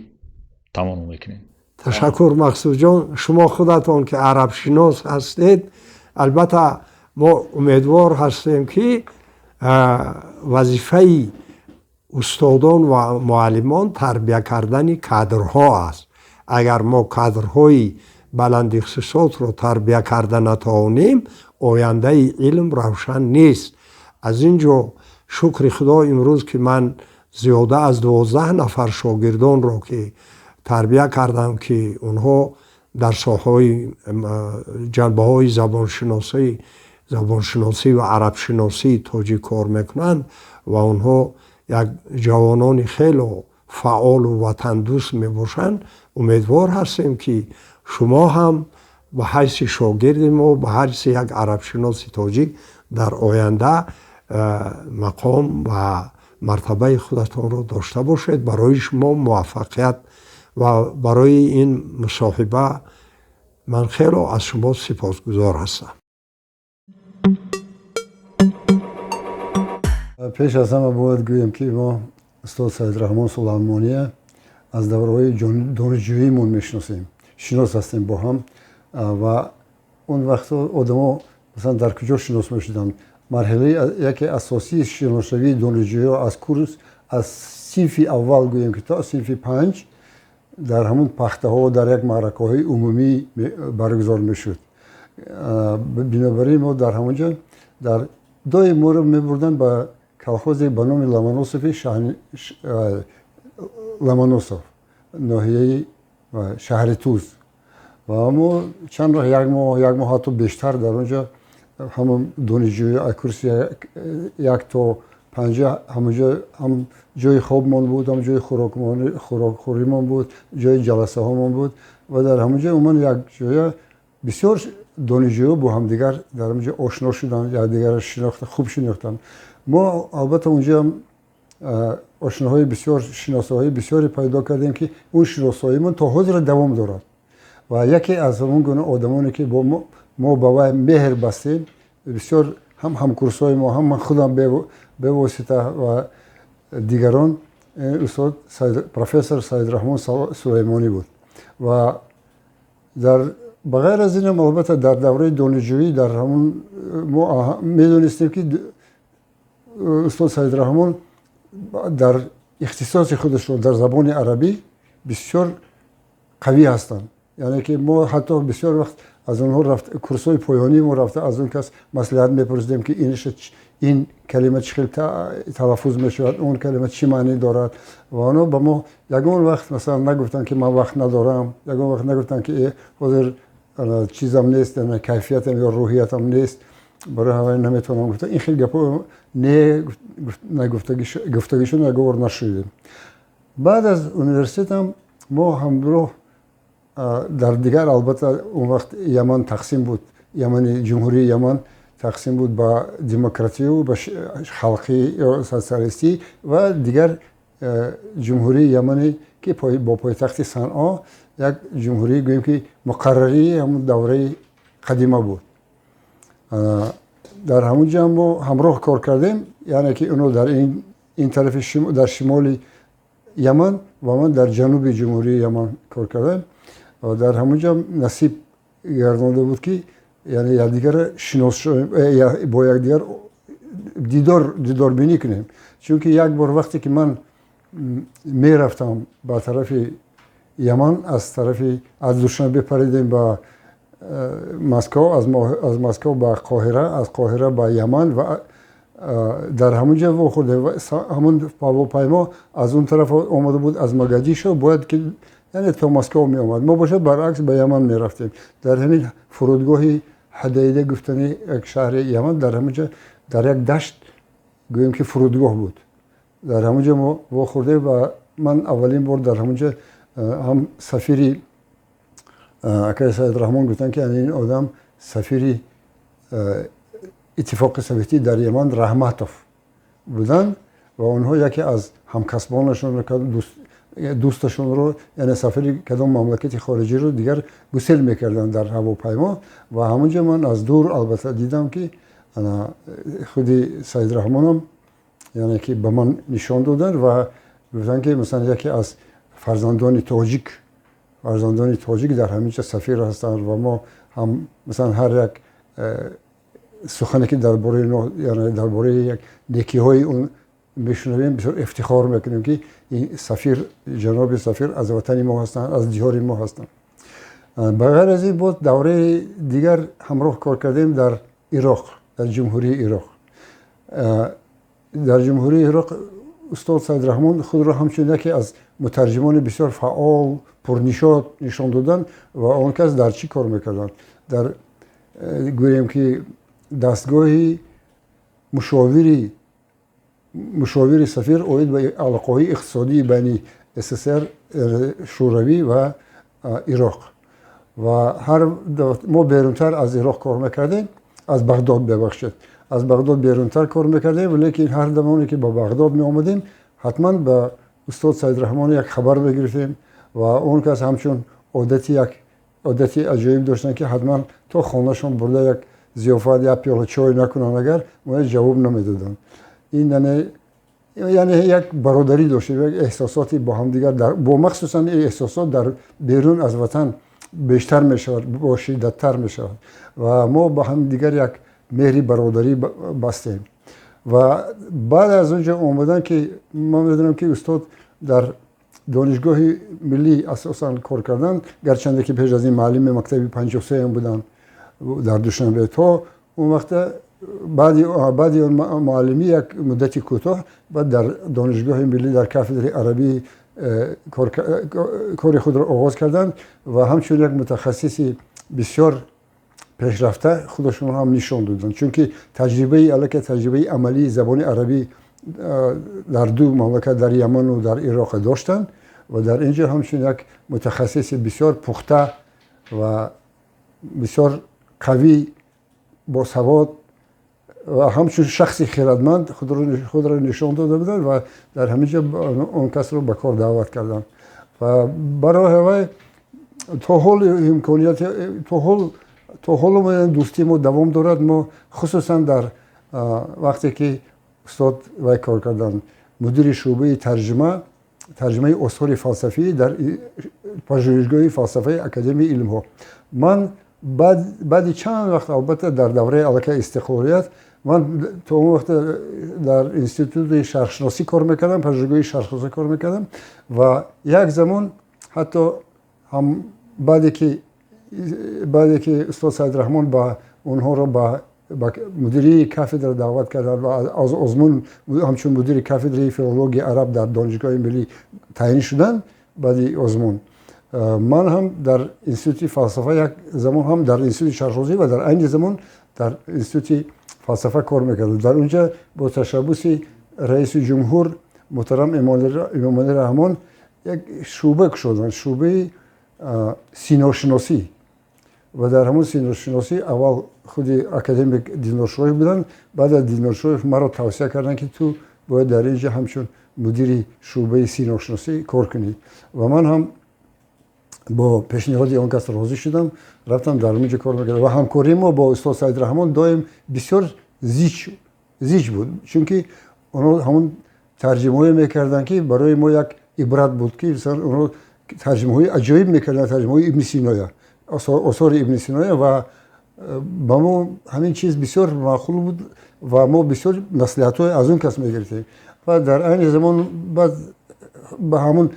таманно мекунем. Ташаккур, Мақсудҷон. Шумо худатон ки арабшинос ҳастед, албатта мо умедвор ҳастем, ки вазифаи устодон ва муаллимон тарбия кардани кадрҳо аст. Агар мо кадрҳои баландихтисосро тарбия карда натавонем, ояндаи илм равшан нест. Аз ин ҷо шукри Худо, имрӯз ки ман зиёда аз 12 нафар шогирдонро ки тарбия кардам, ки онҳо дар соҳаҳои ҷанбаҳои забоншиносӣ ва арабшиносии тоҷик кор мекунанд ва онҳо як ҷавонони хело фаъолу ватандӯст мебошанд. Умедвор ҳастем, ки шумо ҳам ба ҳайси шогирди мо, ба ҳайси як арабшиноси тоҷик дар оянда мақом ва мартабаи худатонро дошта бошед. Барои шумо муваффақият ва барои ин мусоҳиба ман хело аз шумо сипосгузор ҳастам. Пеш аз ҳама бояд гӯем, ки мо устод Саидраҳмон Сулаймония аз давраҳои донишҷӯиимон мешиносем, шинос ҳастем бо ҳам. Ва он вақтҳо одамо масалан дар куҷо шинос мешуданд? Марҳилаи яке асосии шиносшавии донишҷӯиҳо аз курс, аз синфи аввал гӯем ки то синфи 5, дар ҳамун пахтаҳо, дар як маъракаҳои умумӣ баргузор мешуд. Бинобар ин мо дар ҳамон ҷо дар доим моро мебурданд ба колхозе ба номи Ломоносови, Ломоносов, ноҳияи шаҳри Туз. Ва мо чанд вақт, як моҳ, як моҳ ҳатто бештар, дар он ҷо ҳама донишҷӯи аз курси 1 то 5 ҳамонҷо ҳам ҷои хобмон буд, ҳам ҷои хӯрокхӯримон буд, ҷои ҷаласаҳомон буд. Ва дар ҳамонҷо умуман як ҷоя бисёр донишҷӯҳо бо ҳамдигар дар ҳамонҷо ошно шуданд, якдигарро шинохта, хуб шинохтанд. Мо албатта онҷо ҳам ошноҳои бисёр, шиносоҳои бисёре пайдо кардем, ки он шиносоимон то ҳозир давом дорад. Ва яке аз ҳамон гуна одамоне, ки бо мо ба вай меҳр бастем, бисёр ҳам ҳамкурсҳои мо, ҳам ман худам бевосита ва дигарон, устод профессор Саидраҳмон Сулаймонӣ буд. Ва дар ба ғайр аз инам, албатта, дар давраи донишҷӯӣ дар ҳамон мо медонистем, ки устод Саидраҳмон дар ихтисоси худашон дар забони арабӣ бисёр қавӣ ҳастанд. Яъне ки мо ҳатто бисёр вақт аз онҳо курсҳои поёнии мо рафта, аз он кас маслиҳат мепурсидем, ки ин калима чӣ хел талаффуз мешавад, он калима чӣ маънӣ дорад. Ва онҳо ба мо ягон вақт, масалан, нагуфтанд, ки ман вақт надорам, ягон вақт нагуфтанд, ки ҳозир чизам нест, кайфиятам ё рӯҳиятам нест, барои ҳамин наметавонам гуфта. Ин хел гапҳо не гуфтагишон ягон бор нашунидем. Баъд аз университетам мо ҳамроҳ дар дигар, албатта, он вақт Яман тақсим буд, Ямани, Ҷумҳурии Яман тақсим буд ба демократию ба халқӣ ё социалистӣ ва дигар Ҷумҳурии Ямане, ки бо пойтахти Санъо, як ҷумҳурӣ, гӯем ки, муқаррарии ҳамун давраи қадима буд. Дар ҳамун ҷо мо ҳамроҳ кор кардем, яъне ки оно дар ин тарафи, дар шимоли Яман ва ман дар ҷануби Ҷумҳурии Яман кор кардам. Ва дар ҳамун ҷо насиб гардонда буд, ки яъне якдигарро шинос шавем, бо якдигар дидорбинӣ кунем. Чунки як бор вақте ки ман мерафтам ба тарафи Яман, аз тарафи аз Душанбе паридем ба Москва, аз Москва ба Қоҳира, аз Қоҳира ба Яман ва дар ҳамун ҷо вохӯрдем. Ҳамун ҳавопаймо аз он тараф омада буд, аз Могадишо, бояд ки яъне то Москва меомад. Мо бошад, баръакс, ба Яман мерафтем. Дар ҳамин фурудгоҳи Ҳудайда гуфтани як шаҳри Яман, дар ҳамун ҷо дар як дашт, гӯем ки, фурудгоҳ буд. Дар ҳамун ҷо мо вохӯрдем ва ман аввалин бор дар ҳамун ҷо ҳам сафири акаи Саидраҳмон гуфтанд, ки ин одам сафири Иттифоқи Советӣ дар Яман Раҳматов буданд ва онҳо яке аз ҳамкасбонашонро, дӯсташонро, яъне сафири кадом мамлакати хориҷиро дигар гусел мекарданд дар ҳавопаймо. Ва ҳамун ҷо ман аз дур, албатта, дидам, ки худи Саидраҳмонам, яъне ки ба ман нишон доданд ва гуфтанд, ки масалан, яке аз фарзандони тоҷик дар ҳамин ҷо сафир ҳастанд. Ва мо ҳам, масалан, ҳар як сухане ки дар бораи, яъне дар бораи як некиҳои он мешунавем, бисёр ифтихор мекунем, ки ин сафир, ҷаноби сафир аз ватани мо ҳастанд, аз диёри мо ҳастанд. Ба ғайр аз ин, боз давраи дигар ҳамроҳ кор кардем дар Ироқ, дар Ҷумҳурии Ироқ. Дар Ҷумҳурии Ироқ устод Саидраҳмон худро ҳамчун яке аз мутарҷимони бисёр фаъол, пурнишот нишон доданд. Ва он кас дар чӣ кор мекарданд? Дар, гӯем ки, дастгоҳи мушовири сафир оид ба алоқаҳои иқтисодии байни СССР, Шӯравӣ ва Ироқ. Ва ҳар мо берунтар аз Ироқ кор мекардем, аз Бағдод, бебахшед, аз Бағдод берунтар кор мекардем, лекин ҳар замоне ки ба Бағдод меомадем, ҳатман ба устод Саидраҳмон як хабар мегирифтем. Ва он кас ҳамчун одати, як одати аҷоиб доштанд, ки ҳатман то хонашон бурда як зиёфат, як пиёла чой накунанд, агар мо ҷавоб намедоданд. Ин яъне як бародарӣ доштем, як эҳсосоти бо ҳамдигар, бо махсусан ин эҳсосот дар берун аз ватан бештар мешавад, бо шиддаттар мешавад. Ва мо ба ҳамдигар як меҳри бародарӣ бастем. Ва баъд аз он ҷо омадан, ки ман медонам, ки устод дар Донишгоҳи Миллӣ асосан кор карданд, гарчанде ки пеш аз ин муаллими мактаби 53ам буданд дар Душанбе то он вақта. Баъди он муаллимӣ як муддати кӯтоҳ баъд дар Донишгоҳи Миллӣ дар кафедраи арабӣ кори худро оғоз карданд ва ҳамчун як мутахассиси бисёр пешрафта худашонро ҳам нишон доданд, чунки таҷрибаи аллакай таҷрибаи амалии забони арабӣ дар ду мамлакат, дар Яману дар Ироқ доштанд. Ва дар ин ҷо ҳамчун як мутахассиси бисёр пухта ва бисёр қавӣ, босавод ва ҳамчун шахси хирадманд худро нишон дода буданд ва дар ҳамин ҷо он касро ба кор даъват карданд. Ва барои вай то ҳол имконият, то ҳоло дӯстии мо давом дорад. Мо хусусан дар вақте ки устод вай кор карданд, мудири шӯъбаи тарҷумаи осори фалсафӣ дар Пажӯҳишгоҳи фалсафаи Академияи илмҳо, ман баъди чанд вақт, албатта, дар давраи аллакай истиқлолият, ман то он вақт дар Институти шарқшиносӣ кор мекардам, Пажӯҳишгоҳи шарқшиносӣ кор мекардам. Ва як замон ҳатто ҳам Баъде ки устод Саидраҳмон ба онҳоро ба мудирии кафедра даъват карданд ва аз озмун ҳамчун мудири кафедраи филологияи араб дар Донишгоҳи миллӣ таъин шуданд. Баъди озмун ман ҳам дар институти фалсафа як замон ҳам дар институти шарқшиносӣ ва дар айни замон дар институти фалсафа кор мекардам. Дар унҷа бо ташаббуси раиси ҷумҳур муҳтарам Эмомалӣ Раҳмон як шӯъба кушоданд, шӯъбаи синошиносӣ. Ва дар ҳамон синошиносӣ аввал худи академик Диноршоев буданд. Баъд аз Диноршоев маро тавсия карданд, ки ту бояд дар ин ҷо ҳамчун мудири шӯъбаи синошиносӣ кор кунӣ. Ва ман ҳам бо пешниҳоди он кас розӣ шудам, рафтам дар он ҷо кор мекардам. Ва ҳамкории мо бо устод Саидраҳмон доим бисёр зич буд, чунки онҳо ҳамон тарҷимаҳое мекарданд, ки барои мо як ибрат буд, ки онҳо тарҷимаҳои аҷоиб мекарданд, тарҷимаҳои Ибни Синоя, осори Ибни Синоя. Ва ба мо ҳамин чиз бисёр маъқул буд ва мо бисёр маслиҳатҳое аз он кас мегирифтем. Ва дар айни замон баъд ба ҳамон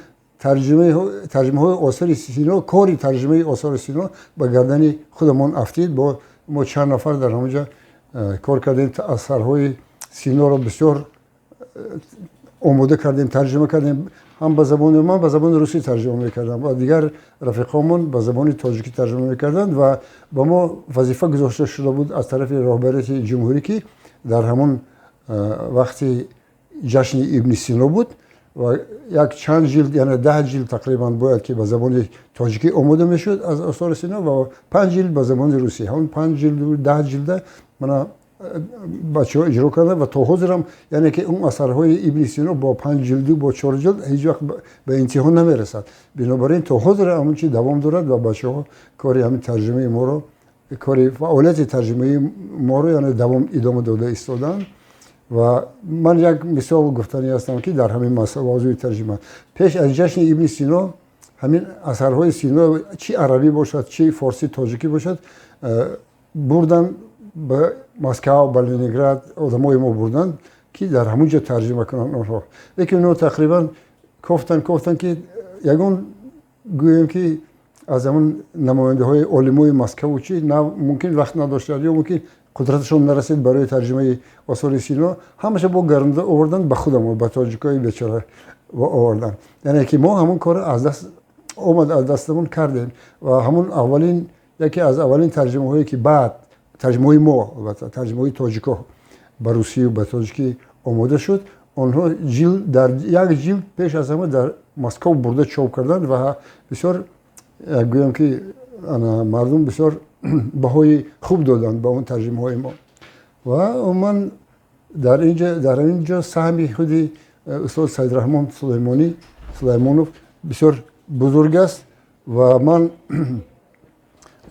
тарҷимаҳои осори Сино, кори тарҷимаи осори Сино ба гардани худамон афтид. Бо мо чанд нафар дар ҳамон ҷо кор кардем, асарҳои Синоро бисёр омода кардем, тарҷима кардем. Ҳам ба забони ман ба забони русӣ тарҷима мекардам ва дигар рафиқомон ба забони тоҷикӣ тарҷима мекарданд. Ва ба мо вазифа гузошта шуда буд аз тарафи роҳбарияти ҷумҳурӣ, ки дар ҳамон вақти ҷашни Ибни Сино буд ва як чанд ҷилд, яъне 10 ҷилд тақрибан бояд ки ба забони тоҷикӣ омода мешуд аз осори Сино ва 5 ҷилд ба забони русӣ. Ҳамон 5 ҷилду 10 ҷилда мана бачаҳо иҷро карданд ва то ҳозирам, яъне ки он асарҳои Ибни Сино бо 5 ҷилду бо 4 ҷилд ҳеҷ вақт ба интиҳо намерасад. Бинобар ин то ҳозир ҳамон чи давом дорад ва бачаҳо кори ҳамин тарҷумаи моро, кори фаъолияти тарҷумаи моро яъне давом идома дода истоданд. Ва ман як мисол гуфтанӣ ҳастам, ки дар ҳамин мавзӯи тарҷума пеш аз ҷашни Ибни Сино ҳамин асарҳои Сино чи арабӣ бошад, чи форсӣ тоҷикӣ бошад, бурданд ба Москва, ба Ленинград одамои мо бурданд, ки дар ҳамон ҷо тарҷима кунанд онҳо. Лекин онҳо тақрибан кофтанд, ки ягон гӯем ки аз ҳамон намояндаҳои олимои Москаву чи мумкин вақт надоштанд ё мумкин қудраташон нарасид барои тарҷимаи осори Сино, ҳамаша бо гаронда оварданд ба худамон, ба тоҷикои бечора оварданд. Яъне ки мо ҳамон корро аз даст омад, аз дастамон кардем. Ва ҳамон аввалин, яке аз аввалин тарҷимаҳое ки баъд тарҷимаҳои мо, албатта тарҷимаҳои тоҷико ба русию ба тоҷикӣ омода шуд, онҳо ҷилд дар як ҷилд пеш аз ҳама дар Москва бурда чоп карданд ва бисёр гӯям ки мардум бисёр баҳои хуб доданд ба он тарҷимаҳои мо. Ва умуман дар ин ҷо саҳми худи устод Саидраҳмон Сулаймонов бисёр бузург аст. Ва ман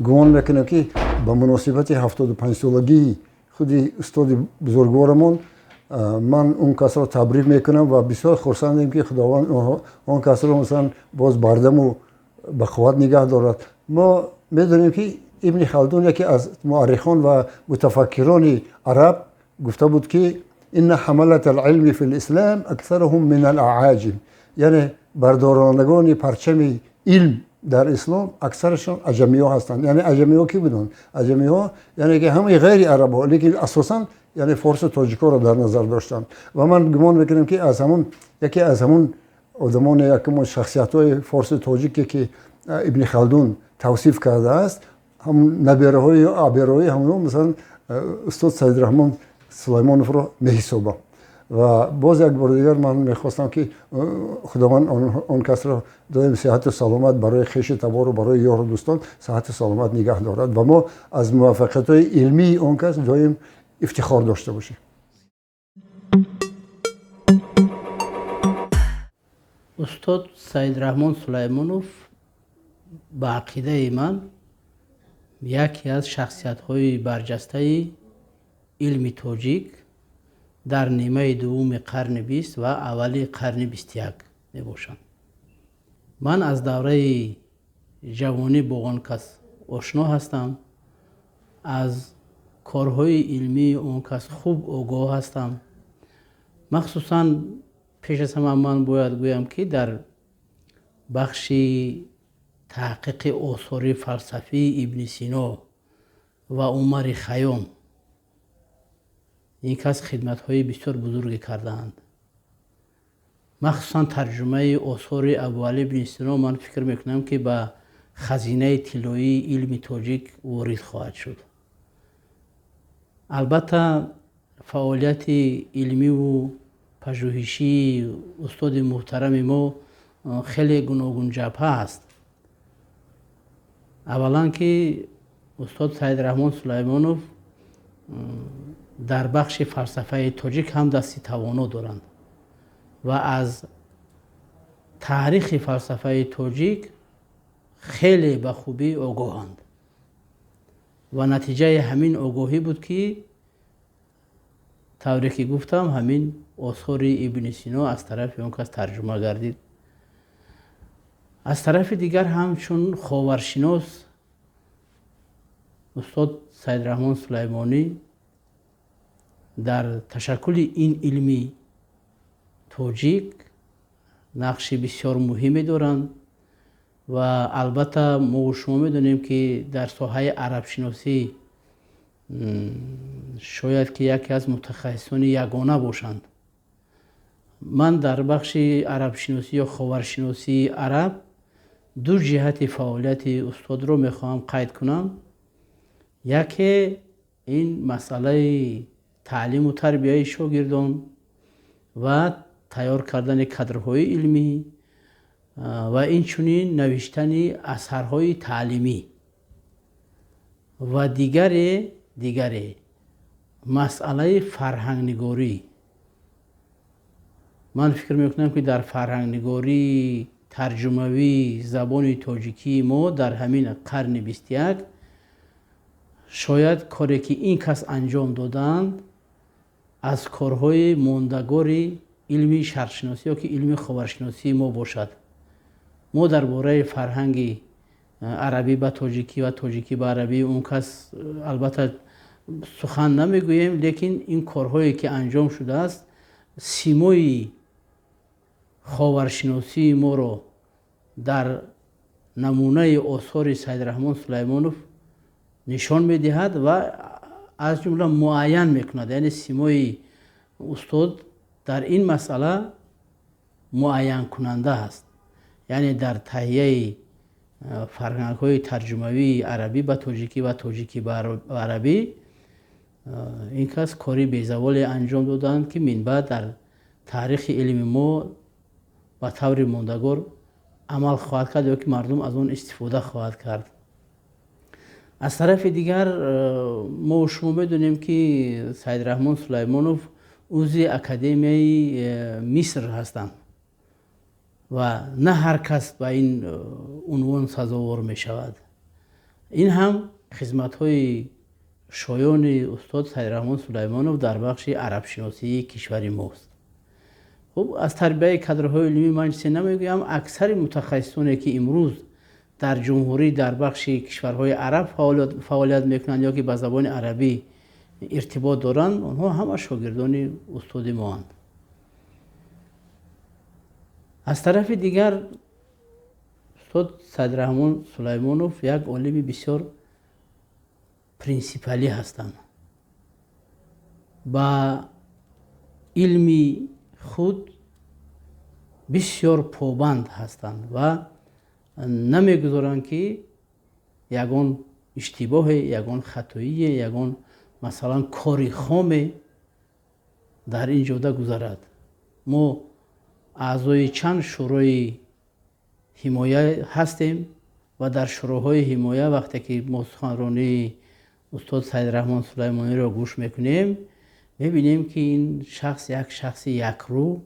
гумон мекунам, ки ба муносибати 75-солагии худи устоди бузургворамон ман он касро табрик мекунам ва бисёр хурсандем, ки Худованд он касро масалан боз бардаму ба қувват нигаҳ дорад. Мо медонем, ки Ибни Халдун, яке аз муаррихон ва мутафаккирони араб, гуфта буд, ки инна ҳамалата алилми фи лислам аксаруҳум мин алааҷим, яъне бардорандагони парчами илм дар ислом аксарашон аҷамиҳо ҳастанд. Яъне аҷамиҳо ки буданд? Аҷамиҳо яъне ки ҳамаи ғайри арабҳо, лекин асосан яъне форсу тоҷикҳоро дар назар доштанд. Ва ман гумон мекунам, ки аз ҳамон яке аз ҳамон одамони якумон шахсиятҳои форсу тоҷике ки Ибни Халдун тавсиф кардааст, ҳамон набераҳои ё абераҳои ҳамонҳо масалан устод Саидраҳмон Сулаймоновро меҳисобам. Ва боз як бори дигар ман мехостам, ки Худованд он касро доим сиҳату саломат барои хеши табору барои ёру дӯстон сиҳату саломат нигаҳ дорад ва мо аз муваффақиятҳои илмии он кас доим ифтихор дошта бошем. Устод Саидраҳмон Сулаймонов ба ақидаи ман яке аз шахсиятҳои барҷастаи илми тоҷик дар нимаи дуввуми қарни 20 ва аввали қарни 21 мебошанд. Ман аз давраи ҷавонӣ бо он кас ошно ҳастам, аз корҳои илмии он кас хуб огоҳ ҳастам. Махсусан пеш аз ҳама ман бояд гӯям, ки дар бахши таҳқиқи осори фалсафии Ибни Сино ва Умари Хайём ин кас хидматҳои бисёр бузурге кардаанд. Махсусан тарҷумаи осори Абуалӣ ибни Сино, ман фикр мекунам, ки ба хазинаи тиллоии илми тоҷик ворид хоҳад шуд. Албатта, фаъолияти илмиву пажӯҳишии устоди муҳтарами мо хеле гуногунҷабҳа аст. Аввалан, ки устод Саидраҳмон Сулаймонов дар бахши фалсафаи тоҷик ҳам дасти тавоно доранд ва аз таърихи фалсафаи тоҷик хеле ба хубӣ огоҳанд ва натиҷаи ҳамин огоҳӣ буд, ки тавре ки гуфтам, ҳамин осори Ибни Сино аз тарафи он кас тарҷума гардид. Аз тарафи дигар, ҳамчун ховаршинос устод Саидраҳмон Сулаймонӣ дар ташаккули ин илми тоҷик нақши бисёр муҳиме доранд. Ва албатта, мо шумо медонем, ки дар соҳаи арабшиносӣ шояд ки яке аз мутахассисони ягона бошанд. Ман дар бахши арабшиносӣ ё ховаршиносии араб ду ҷиҳати фаъолияти устодро мехоҳам қайд кунам. Яке ин масъалаи таълиму тарбияи шогирдон ва тайёр кардани кадрҳои илмӣ ва инчунин навиштани асарҳои таълимӣ ва дигаре масъалаи фарҳангнигорӣ. Ман фикр мекунам, ки дар фарҳангнигории тарҷумавии забони тоҷикии мо дар ҳамин қарни 21 шояд коре, ки ин кас анҷом додаанд, аз корҳои мондагори илми шарқшиносӣ ё ки илми ховаршиносии мо бошад. Мо дар бораи фарҳанги арабӣ ба тоҷикӣ ва тоҷикӣ ба арабӣ он кас албатта сухан намегӯем, лекин ин корҳое, ки анҷом шудааст, симои ховаршиносии моро дар намунаи осори Саидраҳмон Сулаймонов нишон медиҳад ва аз ҷумла муайян мекунад, яъне симои устод дар ин масъала муайянкунанда аст, яъне дар таҳияи фарҳангҳои тарҷумавии арабӣ ба тоҷикӣ ва тоҷикӣ ба арабӣ ин кас кори безаволе анҷом доданд, ки минбаъд дар таърихи илми мо ба таври мондагор амал хоҳад кард ё ки мардум аз он истифода хоҳад кард. Аз тарафи дигар, мо шумо медонем, ки Саидраҳмон Сулаймонов узви Академияи Миср ҳастанд ва на ҳар кас ба ин унвон сазовор мешавад. Ин ҳам хизматҳои шоёни устод Саидраҳмон Сулаймонов дар бахши арабшиносии кишвари мост. Хуб, аз тарбияи кадрҳои илмӣ ман чизе намегӯям. Аксари мутахассисоне, ки имрӯз дар ҷумҳурӣ дар бахши кишварҳои араб фаъолият мекунанд ё ки ба забони арабӣ иртибот доранд, онҳо ҳама шогирдони устоди моанд. Аз тарафи дигар, устод Саидраҳмон Сулаймонов як олими бисёр принсипалӣ ҳастанд, ба илми худ бисёр побанд ҳастанд ва намегузоранд, ки ягон иштибоҳе, ягон хатоие, ягон, масалан, кори хоме дар ин ҷода гузарад. Мо аъзои чанд шӯрои ҳимоя ҳастем ва дар шӯроҳои ҳимоя вақте ки мо суханронии устод Саидраҳмон Сулаймониро гӯш мекунем, мебинем, ки ин шахс як шахси якрӯ,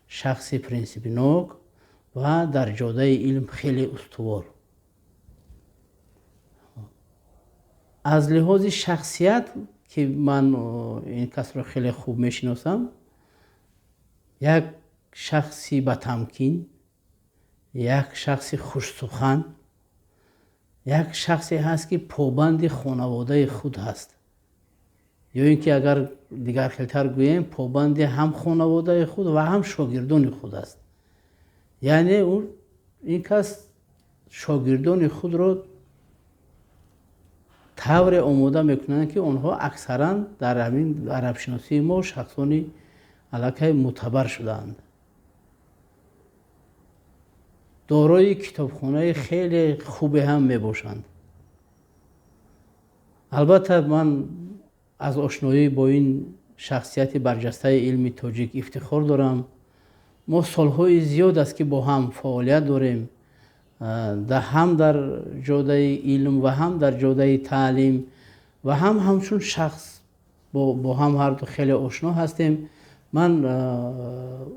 шахси принсипнок ва дар ҷодаи илм хеле устувор. Аз лиҳози шахсият, ки ман ин касро хеле хуб мешиносам, як шахси батамкин, як шахси хушсухан, як шахсе ҳаст, ки побанди хонаводаи худ ҳаст, ё ин ки агар дигархелтар гӯем, побанди ҳам хонаводаи худ ва ҳам шогирдони худ аст. Яъне ин кас Шогирдони худро тавре омода мекунанд, ки онҳо аксаран дар ҳамин арабшиносии мо шахсони аллакай мӯътабар шудаанд. Дорои китобхонаи хеле хубе ҳам мебошанд. Албатта, ман аз ошноӣ бо ин шахсияти барҷастаи илми тоҷик ифтихор дорам. Мо солҳои зиёд аст, ки бо ҳам фаъолият дорем, ҳам дар ҷодаи илм ва ҳам дар ҷодаи таълим ва ҳам ҳамчун шахс бо ҳам ҳарду хеле ошно ҳастем. Ман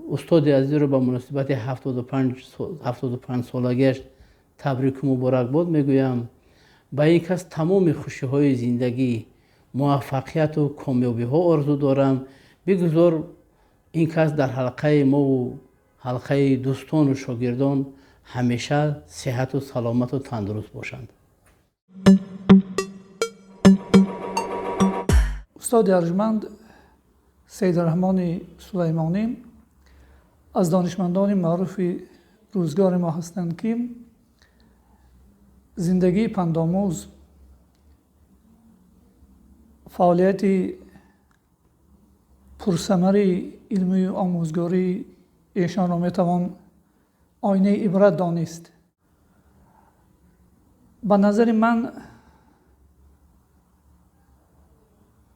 устоди азизро ба муносибати 75 солагиаш табрику муборакбод мегӯям. Ба ин кас тамоми хушиҳои зиндагӣ, муваффақияту комёбиҳо орзу дорам. Бигузор ин кас дар ҳалқаи мову ҳалқаи дӯстону шогирдон ҳамеша сиҳату саломату тандуруст бошанд. Устоди арҷманд Сайидраҳмони Сулаймонӣ аз донишмандони маъруфи рӯзгори мо ҳастанд, ки зиндагии пандомӯз, фаъолияти пурсамари илмию омӯзгории эшонро метавон оинаи ибрат донист. Ба назари ман,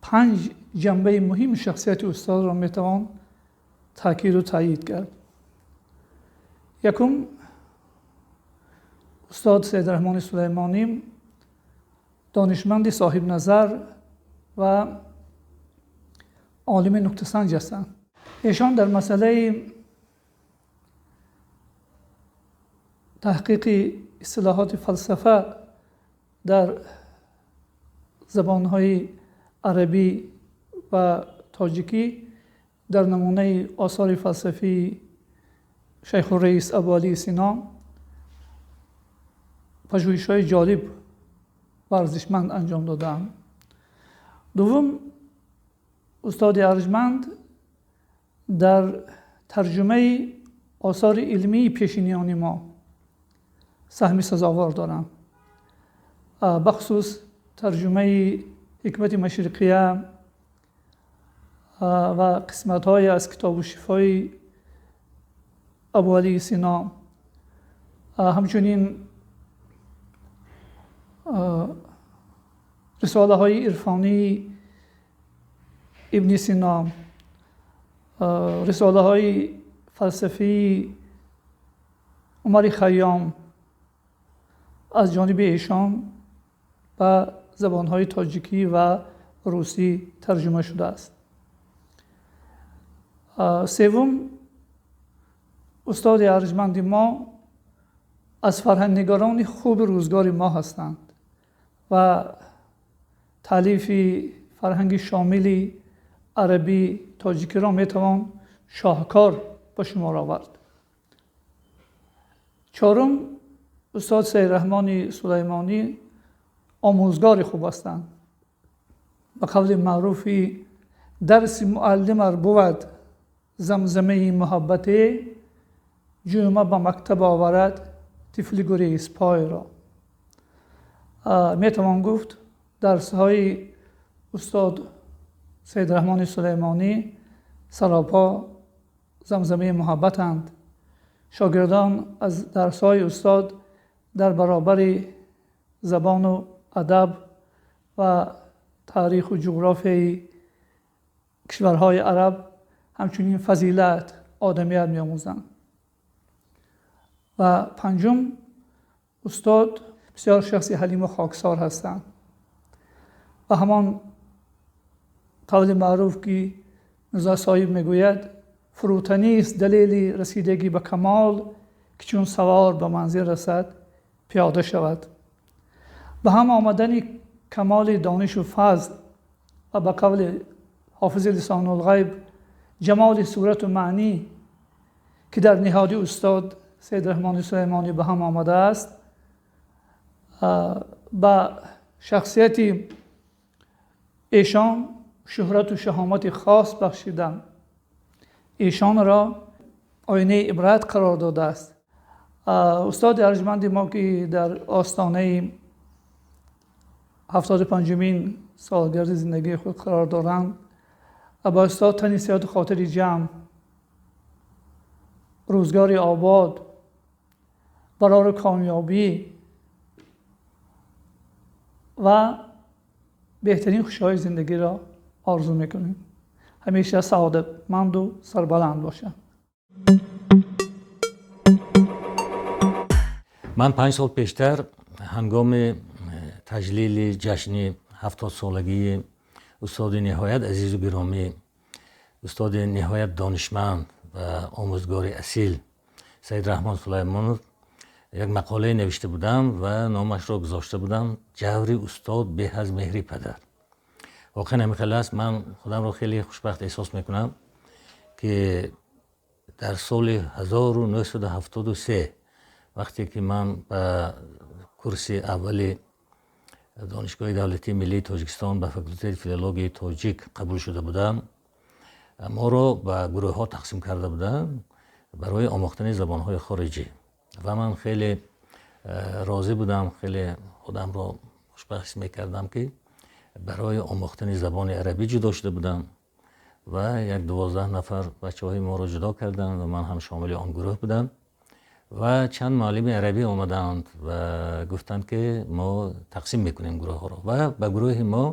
панҷ ҷанбаи муҳими шахсияти устодро метавон таъкиду таъйид кард. Якум, устод Сайидраҳмони Сулаймонӣ донишманди соҳибназар ва олими нуктасанҷ ҳастанд. Эшон дар масъалаи таҳқиқи истилоҳоти фалсафа дар забонҳои арабӣ ва тоҷикӣ дар намунаи осори фалсафии Шайхурраис Абуалӣ Сино пажӯҳишҳои ҷолиб ва арзишманд анҷом додаанд. Дуввум, устоди арҷманд дар тарҷумаи осори илмии пешиниёни мо саҳми сазовор доранд, бахусус тарҷумаи ҳикмати машриқия ва қисматҳое аз китобу шифои Абуалии Сино, ҳамчунин рисолаҳои ирфонии Ибни Сино, рисолаҳои фалсафии Умари Хайём аз ҷониби эшон ба забонҳои тоҷикӣ ва русӣ тарҷума шудааст. Севум, устоди арҷманди мо аз фарҳангнигарони хуби рӯзгори мо ҳастанд ва таълифи фарҳанги шомили арабӣ тоҷикиро метавон шоҳкор ба шумор овард. Чорум, устод Сайидраҳмони Сулаймонӣ омӯзгори хуб ҳастанд. Ба қавли маъруфи дарси муаллим ар бувад замзамаи муҳаббате, ҷума ба мактаб оварад тифли гурезпойро. Метавон гуфт, дарсҳои устод Сайидраҳмони Сулаймонӣ саропо замзамаи муҳаббатанд. Шогирдон аз дарсҳои устод дар баробари забону адаб ва таъриху ҷуғрофияи кишварҳои араб ҳамчунин фазилат, одамият меомӯзанд. Ва панҷум, устод бисёр шахси ҳалиму хоксор ҳастанд ва ҳамон қавли маъруф, ки Мирзо соҳиб мегӯяд: фурӯтанист далели расидагӣ ба камол, ки чун савор ба манзил расад пиёда шавад. Ба ҳам омадани камоли донишу фазл ва ба қавли ҳофизи лисонулғайб ҷамоли сурату маънӣ, ки дар ниҳоди устод Сайидраҳмони Сулаймонӣ ба ҳам омадааст, ба шахсияти эшон шӯҳрату шаҳомати хос бахшида, эшонро оинаи ибрат қарор додааст. Устоди арҷманди мо, ки дар остонаи 75-умин солгарди зиндагии худ қарор доранд, ба устод тани сиҳату хотири ҷамъ, рӯзгори обод, барору комёбӣ ва беҳтарин хушиҳои зиндагиро орзу мекунем. Ҳамеша саодатманду сарбаланд бошанд. Ман 5 сол пештар ҳангоми таҷлили ҷашни 70-солагии устоди ниҳоят азизу гиромӣ, устоди ниҳоят донишманд ва омӯзгори асил Саид Раҳмон Сулаймонов як мақолае навишта будам ва номашро гузошта будам «Ҷаври устод беҳ аз меҳри падар». Воқеан ҳамин хел аст. Ман худамро хеле хушбахт эҳсос мекунам, ки дар соли 1973 вақте ки ман ба курси аввали Донишгоҳи давлатии миллии Тоҷикистон ба факултети филологияи тоҷик қабул шуда будам, моро ба гурӯҳҳо тақсим карда буданд барои омӯхтани забонҳои хориҷӣ ва ман хеле розӣ будам, хеле худамро хушбахт ҳис мекардам, ки барои омӯхтани забони арабӣ ҷудо шуда будам ва як 12 нафар бачаҳои моро ҷудо карданд ва ман ҳам шомили он гурӯҳ будам. Ва чанд муаллими арабӣ омаданд ва гуфтанд, ки мо тақсим мекунем гурӯҳҳоро ва ба гурӯҳи мо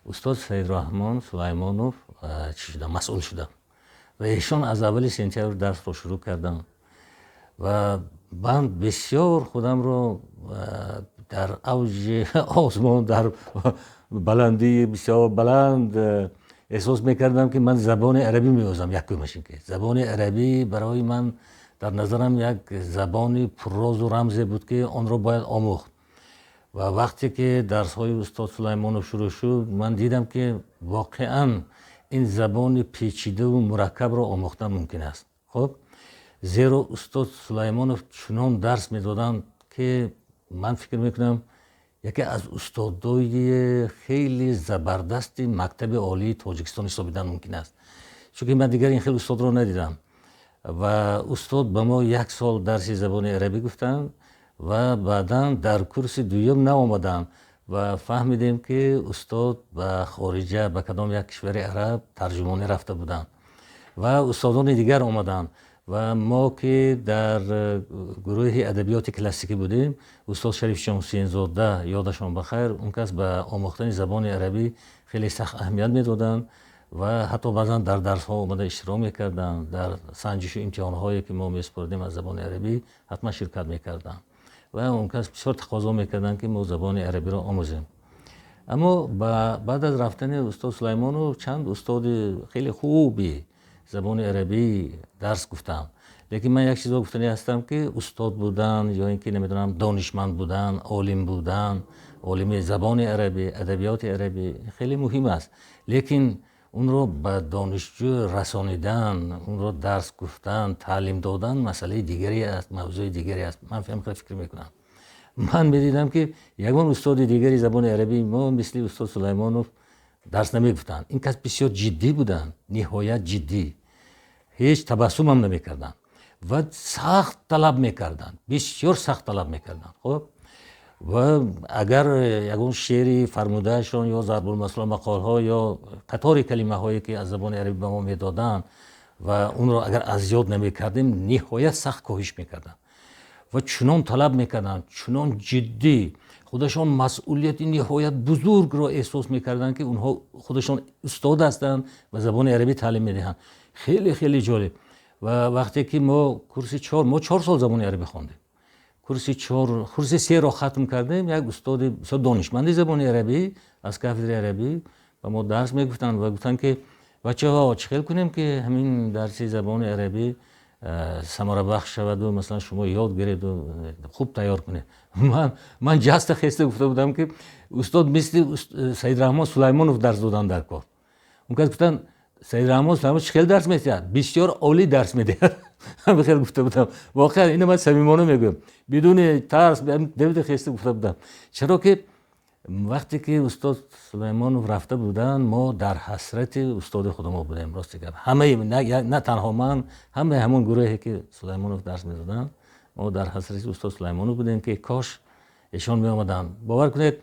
устод Саидраҳмон Сулаймонов чӣ шуда масъул шуданд ва эшон аз аввали сентябр дарсро шурӯъ карданд ва ман бисёр худамро дар авҷи осмон, дар баландии бисёр баланд эҳсос мекардам, ки ман забони арабӣ меомӯзам. Якумаш ин ки забони арабӣ барои ман дар назарам як забони пуррозу рамзе буд, ки онро бояд омӯхт. Ва вақте ки дарсҳои устод Сулаймонов шурӯъ шуд, ман дидам, ки воқеан ин забони печидаву мураккабро омӯхтан мумкин аст. Хуб, зеро устод Сулаймонов чунон дарс медоданд, ки ман фикр мекунам яке аз устодои хеле забардасти мактаби олии Тоҷикистон ҳисобидан мумкин аст, чунки ман дигар ин хел устодро надидам. Ва устод ба мо 1 сол дарси забони арабӣ гуфтанд ва баъдан дар курси дуюм наомаданд ва фаҳмидем, ки устод ба хориҷа, ба кадом як кишвари араб тарҷумонӣ рафта буданд ва устодони дигар омаданд. Ва мо ки дар гурӯҳи адабиёти классикӣ будем, устод Шарифҷон Ҳусейнзода, ёдашон бахайр, он кас ба омӯхтани забони арабӣ хеле сахт аҳамият медоданд ва ҳатто баъзан дар дарсҳо омада иштирок мекарданд, дар санҷишу имтиҳонҳое ки мо месупордем аз забони арабӣ ҳатман ширкат мекарданд ва он кас бисёр тақозо мекарданд, ки мо забони арабиро омӯзем. Аммо баъд аз рафтани устод Сулаймонов чанд устоди хеле хуби забони арабӣ дарс гуфтам. Лекин ман як чизро гуфтанӣ ҳастам, ки устод будан ё ин ки намедонам донишманд будан, олим будан, олими забони арабӣ, адабиёти арабӣ хеле муҳим аст, лекин онро ба донишҷӯ расонидан, онро дарс гуфтан, таълим додан масъалаи дигаре аст, мавзӯи дигаре аст. Ман фикр мекунам. Ман медидам, ки ягон устоди дигари забони арабии мо мисли устод Сулаймонов дарс намегуфтанд. Ин кас бисёр ҷиддӣ буданд, ниҳоят ҷиддӣ, ҳеҷ табассумам намекарданд ва сахт талаб мекарданд, бисёр сахт талаб мекарданд. Хуб, ва агар ягон шеъри фармудаашон ё зарбулмасал, мақолҳо ё қатори калимаҳое ки аз забони арабӣ ба мо медоданд ва онро агар аз ёд намекардем, ниҳоят сахт коҳиш мекарданд ва чунон талаб мекарданд, чунон ҷиддӣ, худашон масъулияти ниҳоят бузургро эҳсос мекарданд, ки онҳо худашон устод ҳастанд ва забони арабӣ таълим медиҳанд. Хеле хеле ҷолиб. Ва вақте ки мо курси 4, мо 4 сол забони арабӣ хондем, курси 4, курси 3-ро хатм кардем, як устоди бисёр донишманди забони арабӣ аз кафедраи арабӣ ба мо дарс мегуфтанд ва гуфтанд, ки бачаҳо, чӣ хел кунем, ки ҳамин дарси забони арабӣ самарабахш шаваду масалан шумо ёд гиреду хуб тайёр кунед. Ман ҷаста хеста гуфта будам, ки устод мисли Саидраҳмон Сулаймонов дарс додан дар кор. Он кас гуфтанд, Саидраҳмон Сулаймонов чӣ хел дарс медиҳад? Бисёр олӣ дарс медиҳад. Хел гуфта будам. Воқеан инро ман самимона мегӯям, бидуни тарс девида хеста гуфта будам. Чаро ки вақте ки устод Сулаймонов рафта буданд, мо дар ҳасрати устоди худамо будем. Рости гап, ҳамаи, на танҳо ман, ҳамаи ҳамон гурӯҳе ки Сулаймонов дарс медоданд, Мо дар ҳасрати устод Сулаймонов будем, ки кош эшон меомаданд. Бовар кунед,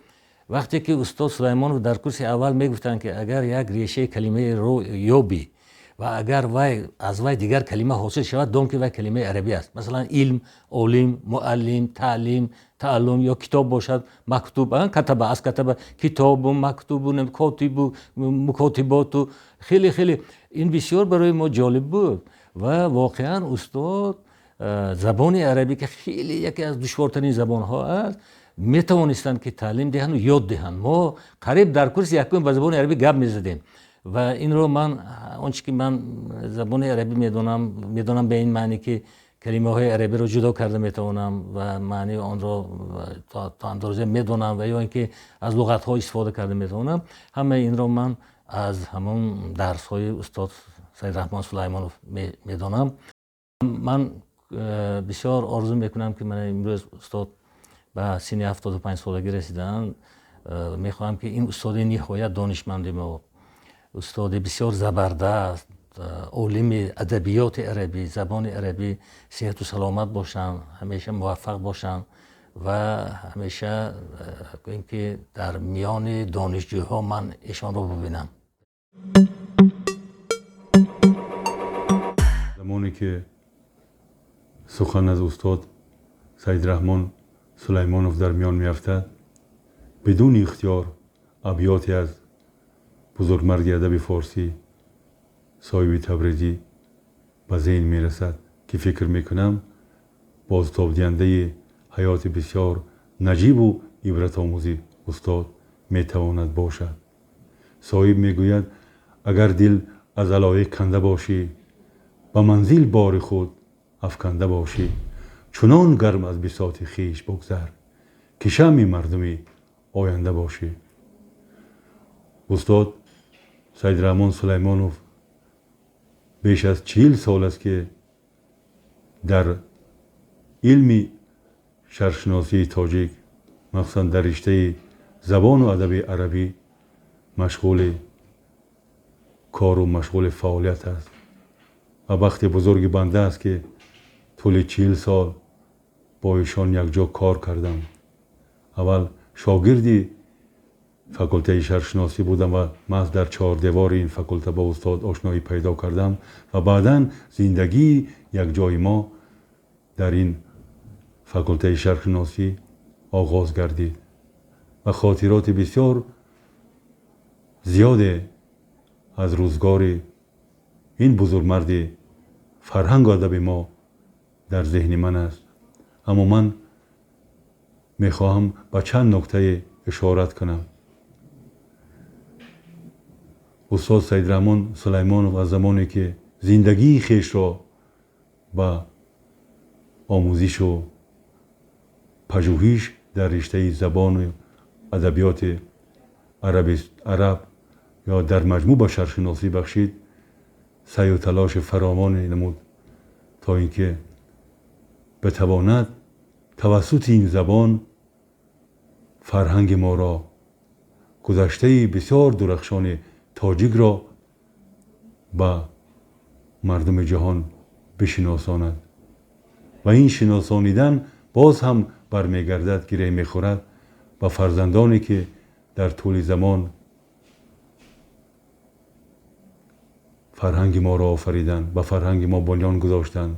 вақте ки устод Сулаймонов дар курси аввал мегуфтанд, ки агар як решаи калимаеро ёбӣ ва агар вай аз вай дигар калима ҳосил шавад, дон ки вай калимаи арабӣ аст. Масалан, илм, олим, муаллим, таълим, тааллум ё китоб бошад, мактуб, катаба, аз катаба, китобу, мактубу, котибу, мукотиботу. Хеле хеле ин бисёр барои мо ҷолиб буд ва воқеан устод забони арабӣ, ки хеле яке аз душвортарин забонҳо аст, метавонистанд ки таълим диҳанд ва ёд диҳанд. Мо қариб дар курси якум ба забони арабӣ гап мезадем ва инро ман, он чи ки ман забони арабӣ медонам, медонам ба ин маъне ки калимаҳои арабиро ҷудо карда метавонам ва маънии онро то андозе медонам ва ё ин ки аз луғатҳо истифода карда метавонам. Ҳамаи инро ман аз ҳамон дарсҳои устод Саидраҳмон Сулаймонов медонам. Ман бисёр орзу мекунам, ки ман имрӯз устод ба синни 75 солагӣ расидаанд. Мехоҳам, ки ин устоди ниҳоят донишманди мо, устоди бисёр забардаст, олими адабиёти арабӣ, забони арабӣ, сиҳату саломат бошанд, ҳамеша муваффақ бошанд ва ҳамеша гӯем ки дар миёни донишҷӯҳо ман эшонро бубинам. Замоне ки сухан аз устод Саидраҳмон Сулаймонов дар миён меафтад, бидуни ихтиёр абёте аз бузургмарди адаби форсӣ Соҳиби Табрезӣ ба зеҳн мерасад, ки фикр мекунам бозтобдиҳандаи ҳаёти бисёр наҷибу ибратомӯзи устод метавонад бошад. Соҳиб мегӯяд: агар дил аз алоиқ канда бошӣ, ба манзил бори худ афканда бошӣ, чунон гарм аз бисоти хиш бигзар, ки шамъи мардуми оянда бошӣ. Устод Саидраҳмон Сулаймонов беш аз 40 сол аст, ки дар илми шарқшиносии тоҷик, махсусан дар риштаи забону адаби арабӣ машғули кору машғули фаъолият аст ва бахти бузурги банда аст, ки тӯли 40 сол бо эшон якҷо кор кардам. Аввал шогирди факултаи шарқшиносӣ будам ва маҳз дар чордевори ин факулта бо устод ошноӣ пайдо кардам ва баъдан зиндагии якҷои мо дар ин факултаи шарқшиносӣ оғоз гардид ва хотироти бисёр зиёде аз рӯзгори ин бузургмарди фарҳангу адаби мо дар зеҳни ман аст. Аммо ман мехоҳам ба чанд нуктае ишорат кунам. Устод Саидраҳмон Сулаймонов аз замоне ки зиндагии хешро ба омӯзишу пажӯҳиш дар риштаи забону адабиёти араб ё дар маҷмӯъ ба шарқшиносӣ бахшид, саъю талоши фаровоне намуд то ин ки битавонад тавассути ин забон фарҳанги моро, гузаштаи бисёр дурахшони тоҷикро ба мардуми ҷаҳон бишиносонад ва ин шиносонидан боз ҳам бармегардад, гиреҳ мехӯрад ба фарзандоне ки дар тӯли замон фарҳанги моро офариданд, ба фарҳанги мо бунён гузоштанд,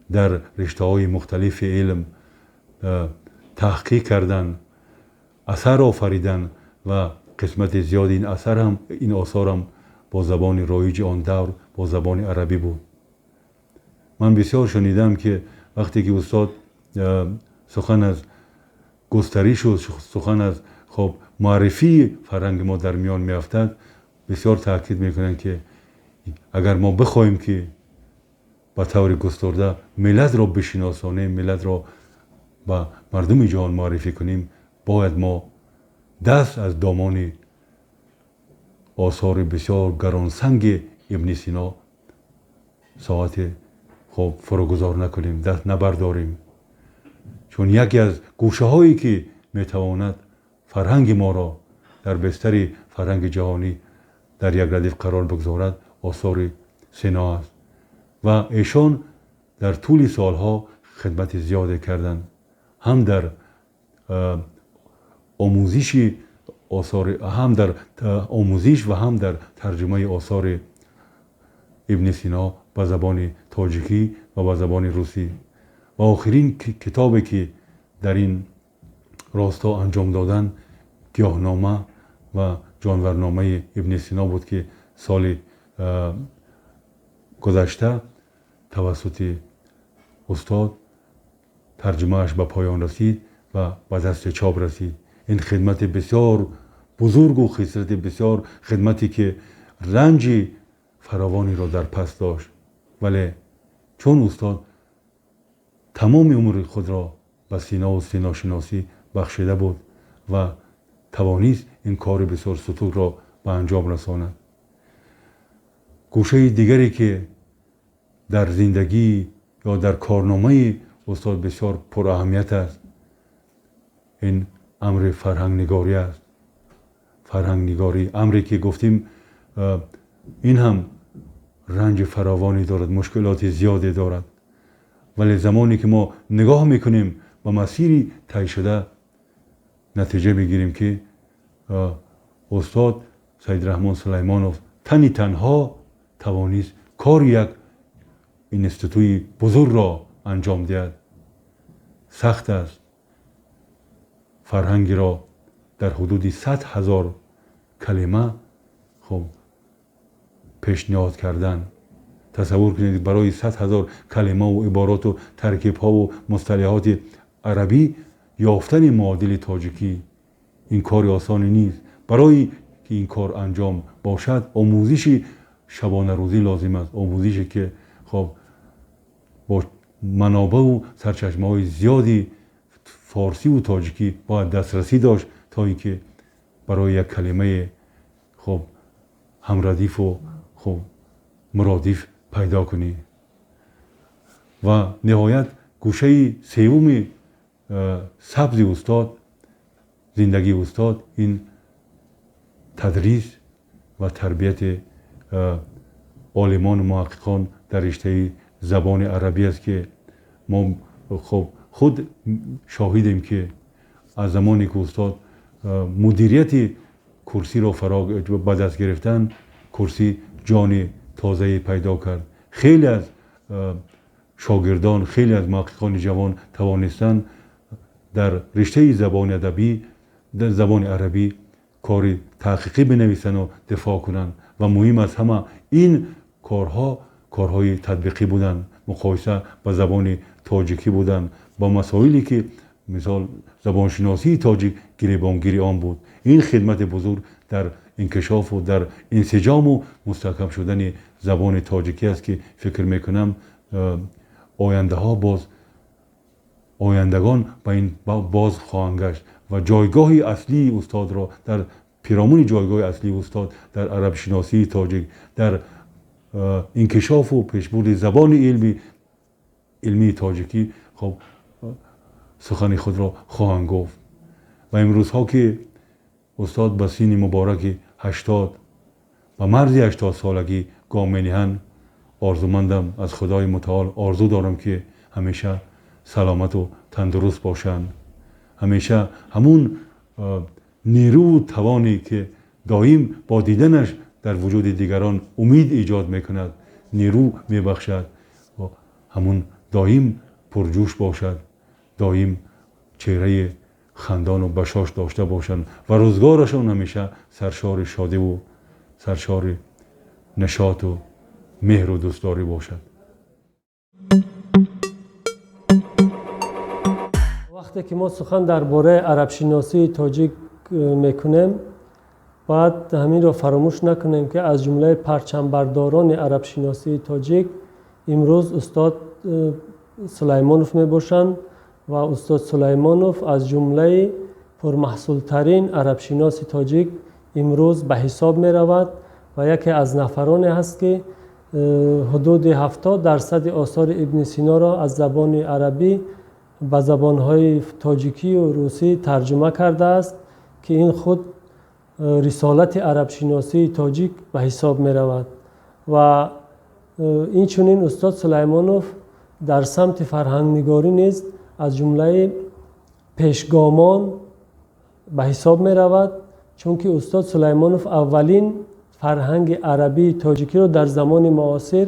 дар риштаҳои мухталифи илм таҳқиқ карданд, асар офариданд ва қисмати зиёди ин асар ҳам, ин осорам бо забони роиҷи он давр, бо забони арабӣ буд. Ман бисёр шунидам, ки вақте ки устод сухан аз густаришу сухан аз хоб муаррифии фарҳанги мо дар миён меафтад, бисёр таъкид мекунанд, ки агар мо бихоҳем, ки ба таври густурда миллатро бишиносонем, миллатро ба мардуми ҷаҳон муаррифӣ кунем, бояд мо даст аз домони осори бисёр гаронсанги Ибни Сино соати хоб фурӯгузор накунем, даст набардорем, чун яке аз гӯшаҳое ки метавонад фарҳанги моро дар бестари фарҳанги ҷаҳонӣ дар як радиф қарор бигзорад, осори Сино аст. Ва эшон дар тӯли солҳо Хидмати зиёде карданд, ҳам дар омӯзиши осори, ҳам дар омӯзиш ва ҳам дар тарҷумаи осори Ибни Сино ба забони тоҷикӣ ва ба забони русӣ. Ва охирин китобе ки дар ин росто анҷом доданд, гиёҳнома ва ҷонварномаи Ибни Сино буд, ки соли гузашта тавассути устод тарҷумааш ба поён расид ва ба дасти чоп расид. Ин хидмати бисёр бузургу хислати бисёр хидмате ки ранҷи фаровонеро дар пас дошт, вале чун устод тамоми умри худро ба Синову синошиносӣ бахшида буд ва тавонист ин кори бисёр сутурро ба анҷом расонад. Гӯшаи дигаре ки дар зиндагӣ ё дар корномаи устод бисёр пураҳамият аст, ин амри фарҳангнигорӣ аст. Фарҳангнигорӣ амре ки гуфтем, ин ҳам ранҷи фаровонӣ дорад, мушкилоти зиёде дорад, вале замоне ки мо нигоҳ мекунем ба масири тай шуда, натиҷа мегирем ки устод Саидраҳмон Сулаймонов тани танҳо тавонист кори як институти бузургро анҷом диҳад. Сахт аст фарҳангиро дар ҳудуди 100 000 калима хуб пешниҳод кардан. Тасаввур кунед, барои 100 000 калимаву ибороту таркибҳову мусталиҳоти арабӣ ёфтани муодили тоҷикӣ ин кори осоне нест. Барои ки ин кор анҷом бошад, омӯзиши шабонарӯзӣ лозим аст, омӯзише ки хоб бо манобаъу сарчашмаҳои зиёди форсиву тоҷикӣ бояд дастрасӣ дошт, то ин ки барои як калимаи хуб ҳамрадифу хуб муродиф пайдо кунӣ. Ва ниҳоят, гӯшаи севуми сабзи устод, зиндагии устод, ин тадрис ва тарбияти олимону муҳаққиқон дар риштаи забони арабӣ аст, ки мо хуб худ шоҳидем, ки аз замоне ки устод мудирияти курсиро фаро ба даст гирифтан, курсӣ ҷони тозае пайдо кард. Хеле аз шогирдон, хеле аз муҳаққиқони ҷавон тавонистанд дар риштаи забони адабӣ, забони арабӣ кори таҳқиқӣ бинависанду дифоъ кунанд. Ва муҳим аз ҳама, ин корҳо корҳои татбиқӣ буданд, муқоиса ба забони тоҷикӣ буданд, ба масоиле ки мисол забоншиносии тоҷик гиребонгири он буд. Ин хидмати бузург дар инкишофу дар инсиҷому мустаҳкам шудани забони тоҷикӣ аст, ки фикр мекунам, ояндаҳо боз ояндагон ба ин боз хоҳанд гашт ва ҷойгоҳи аслии устодро дар пиромуни ҷойгоҳи аслии устод дар арабшиносии тоҷик, дар инкишофу пешбурди забони илмии тоҷикӣ хоб сухани худро хоҳанд гуфт. Ва имрӯзҳо ки устод ба синни мубораки 80, ба марзи 80-солагӣ гом мениҳанд, орзумандам, аз Худои Мутаол орзу дорам, ки ҳамеша саломату тандуруст бошанд, ҳамеша ҳамун нерӯву тавоне ки доим бо диданаш дар вуҷуди дигарон умид эҷод мекунад, нерӯ мебахшад, ҳамун доим пурҷӯш бошад, доим чеҳраи хандону башош дошта бошанд ва рӯзгорашон ҳамеша саршори шодиву саршори нишоту меҳру дӯстдорӣ бошад. Вақте ки мо сухан дар бораи арабшиносии тоҷик мекунем, бояд ҳаминро фаромӯш накунем, ки аз ҷумлаи парчамбардорони арабшиносии тоҷик имрӯз устод Сулаймонов мебошанд ва устод Сулаймонов аз ҷумлаи пурмаҳсултарин арабшиноси тоҷик имрӯз ба ҳисоб меравад ва яке аз нафароне ҳаст, ки ҳудуди 70% осори Ибни Синоро аз забони арабӣ ба забонҳои тоҷикию русӣ тарҷума кардааст, ки ин худ рисолати арабшиносии тоҷик ба ҳисоб меравад. Ва инчунин устод Сулаймонов Дар самти фарҳангнигорӣ низ аз ҷумлаи пешгомон ба ҳисоб меравад, чунки устод Сулаймонов аввалин фарҳанги арабии тоҷикиро дар замони муосир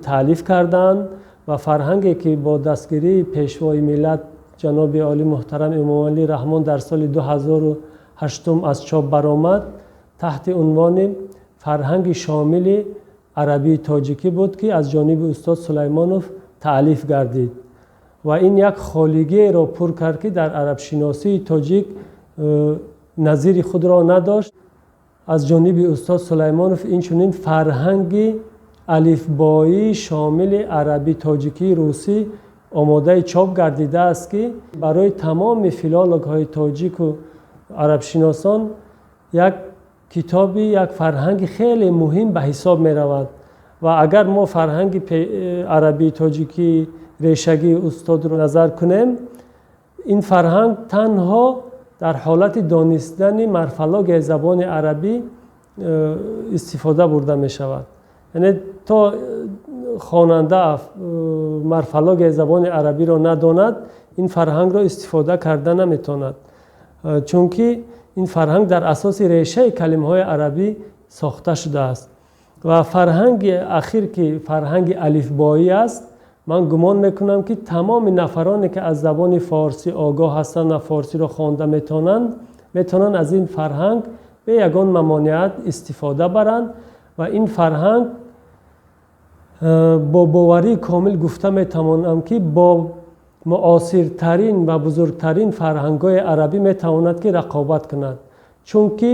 таълиф кардаанд ва фарҳанге ки бо дастгирии пешвои миллат ҷаноби олӣ муҳтарам Эмомалӣ Раҳмон дар соли 2008 аз чоп баромад, таҳти унвони фарҳанги шомили арабии тоҷикӣ буд, ки аз ҷониби устод Сулаймонов таълиф гардид ва ин як холигиеро пур кард, ки дар арабшиносии тоҷик назири худро надошт. Аз ҷониби устод Сулаймонов инчунин фарҳанги алифбоии шомили арабӣ, тоҷикӣ, русӣ омодаи чоп гардидааст, ки барои тамоми филологҳои тоҷику арабшиносон як китоби, як фарҳанги хеле муҳим ба ҳисоб меравад. Ва агар мо фарҳанги арабии тоҷикӣ решагии устодро назар кунем, ин фарҳанг танҳо дар ҳолати донистани морфологияи забони арабӣ истифода бурда мешавад. Яъне то хонанда морфологияи забони арабиро надонад, ин фарҳангро истифода карда наметавонад, чунки ин фарҳанг дар асоси решаи калимаҳои арабӣ сохта шудааст. Ва фарҳанги ахир, ки фарҳанги алифбоӣ аст, ман гумон мекунам, ки тамоми нафароне ки аз забони форсӣ огоҳ ҳастанд ва форсиро хонда метавонанд, метавонанд аз ин фарҳанг бе ягон мамониат истифода баранд. Ва ин фарҳанг бо боварии комил гуфта метавонам, ки бо муосиртарин ва бузургтарин фарҳангҳои арабӣ метавонад ки рақобат кунад, чунки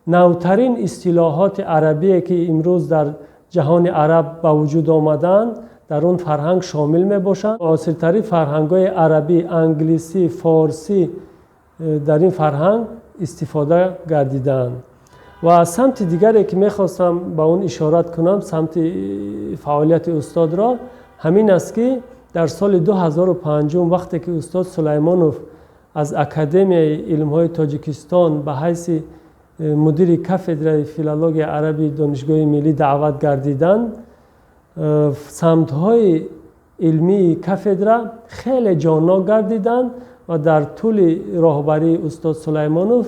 навтарин истилоҳоти арабие ки имрӯз дар ҷаҳони араб ба вуҷуд омадаанд, дар он фарҳанг шомил мебошанд. Муосиртарин фарҳангҳои арабӣ, англисӣ, форсӣ дар ин фарҳанг истифода гардидаанд. Ва самти дигаре ки мехостам ба он ишорат кунам, самти фаъолияти устодро, ҳамин аст, ки дар соли 2005, вақте ки устод Сулаймонов аз Академияи илмҳои Тоҷикистон ба ҳайси мудири кафедраи филологияи арабии Донишгоҳи миллӣ даъват гардиданд, самтҳои илмии кафедра хеле ҷоннок гардиданд ва дар тӯли роҳбарии устод Сулаймонов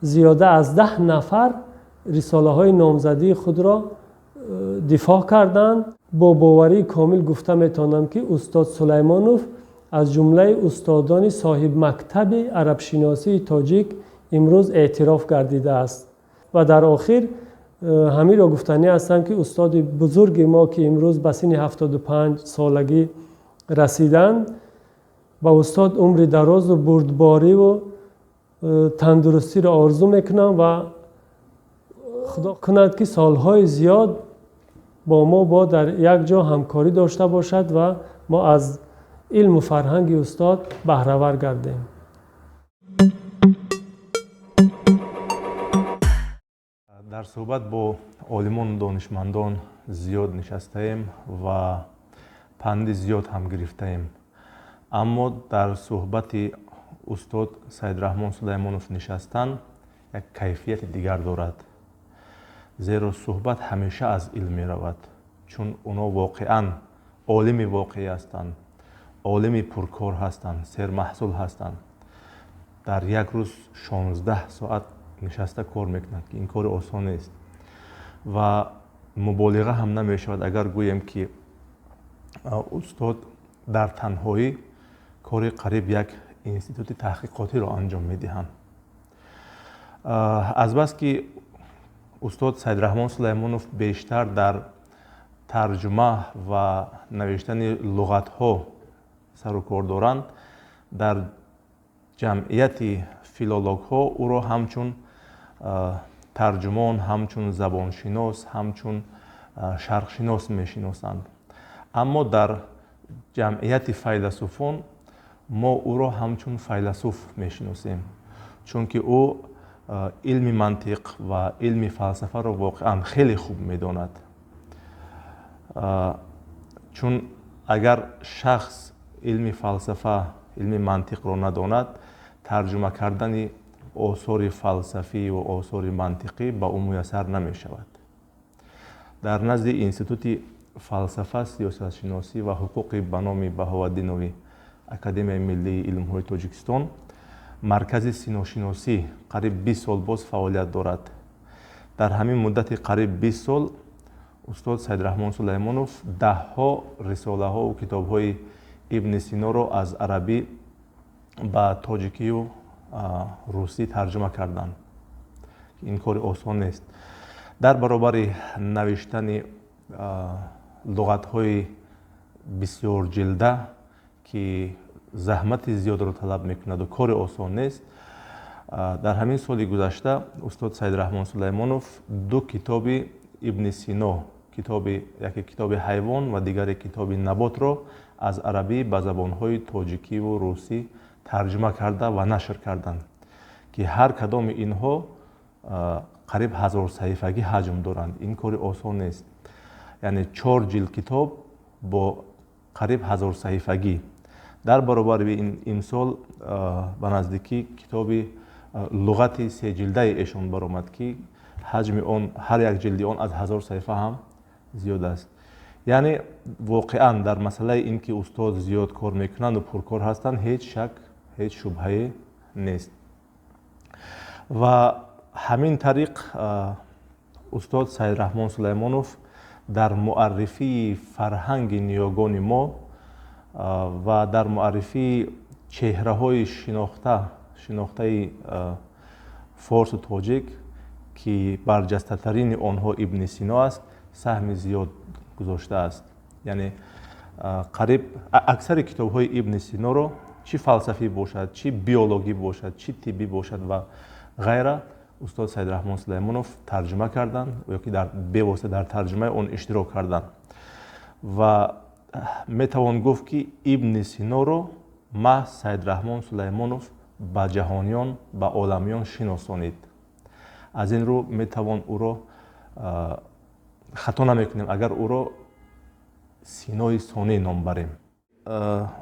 зиёда аз 10 нафар рисолаҳои номзадии худро дифоъ карданд. Бо боварии комил гуфта метавонам, ки устод Сулаймонов аз ҷумлаи устодони соҳибмактаби арабшиносии тоҷик имрӯз эътироф гардидааст. Ва дар охир ҳаминро гуфтанӣ ҳастам, ки устоди бузурги мо, ки имрӯз ба синни 75 солагӣ расиданд, ба устод умри дарозу бурдбориву тандурустиро орзу мекунам ва худо кунад, ки солҳои зиёд бо мо бо дар як ҷо ҳамкорӣ дошта бошад ва мо аз илму фарҳанги устод баҳравар гардем. Дар суҳбат бо олимону донишмандон зиёд нишастаем ва панди зиёд ҳам гирифтаем, аммо дар суҳбати устод Саидраҳмон Сулаймонов нишастан як кайфияти дигар дорад, зеро суҳбат ҳамеша аз илм меравад, чун оно воқеан олими воқеӣ ҳастанд, олими пуркор ҳастанд, сермаҳсул ҳастанд. Дар як рӯз 16 соат нишаста кор мекунанд, ки ин кори осон нест ва муболиға ҳам намешавад агар гӯем, ки устод дар танҳоӣ кори қариб як институти таҳқиқотиро анҷом медиҳанд. Азбаски устод Саидраҳмон Сулаймонов бештар дар тарҷума ва навиштани луғатҳо сару кор доранд, дар ҷамъияти филологҳо ӯро ҳамчун тарҷумон, ҳамчун забоншинос, ҳамчун шарқшинос мешиносанд. Аммо дар ҷамъияти файласуфон мо ӯро ҳамчун файласуф мешиносем, чунки ӯ илми мантиқ ва илми фалсафаро воқеан хеле хуб медонад. Чун агар шахс илми фалсафа, илми мантиқро надонад, тарҷума кардани осори фалсафӣ ва осори мантиқӣ ба ӯ муяссар намешавад. Дар назди институти фалсафа, сиёсатшиносӣ ва ҳуқуқи ба номи Баҳоваддинови Академияи миллии илмҳои Тоҷикистон маркази синошиносӣ қариб 20 сол боз фаъолият дорад. Дар ҳамин муддати қариб 20 сол устод Саидраҳмон Сулаймонов даҳҳо рисолаҳову китобҳои Ибни Синоро аз арабӣ ба тоҷикию русӣ тарҷума карданд. Ин кори осон нест. Дар баробари навиштани луғатҳои бисёрҷилда, ки заҳмати зиёдро талаб мекунаду кори осон нест, дар ҳамин соли гузашта устод Саидраҳмон Сулаймонов ду китоби Ибни Сино, яке китоби ҳайвон ва дигаре китоби наботро аз арабӣ ба забонҳои тоҷикиву русӣ тарҷума карда ва нашр карданд, ки ҳар кадоми инҳо қариб 1000 саҳифагӣ ҳаҷм доранд. Ин кори осон нест. Яъне 4 ҷилд китоб бо қариб 1000 саҳифагӣ. Дар баробари ин имсол ба наздикӣ китоби луғати сеҷилдаи эшон баромад, ки ҳаҷми он ҳар як ҷилди он аз 1000 саҳифа ҳам зиёд аст. Яъне воқеан дар масъалаи ин ки устод зиёд кор мекунанду пуркор ҳастанд, ҳеҷ шак, ҳеҷ шубҳае нест. Ва ҳамин тариқ устод Саидраҳмон Сулаймонов дар муаррифии фарҳанги ниёгони мо ва дар муаррифии чеҳраҳои шинохтаи форсу тоҷик, ки барҷастатарини онҳо Ибни Сино аст, саҳми зиёд гузоштааст. Яъне қариб аксари китобҳои Ибни Синоро, чӣ фалсафӣ бошад, чӣ биологӣ бошад, чӣ тиббӣ бошад ва ғайра, устод Саидраҳмон Сулаймонов тарҷума карданд ё ки бевосита дар тарҷумаи он иштирок карданд. Ва метавон гуфт, ки Ибни Синоро маҳз Саидраҳмон Сулаймонов ба ҷаҳониён, ба оламиён шиносонид. Аз ин рӯ метавон ӯро хато намекунем, агар ӯро Синои Сонӣ ном барем.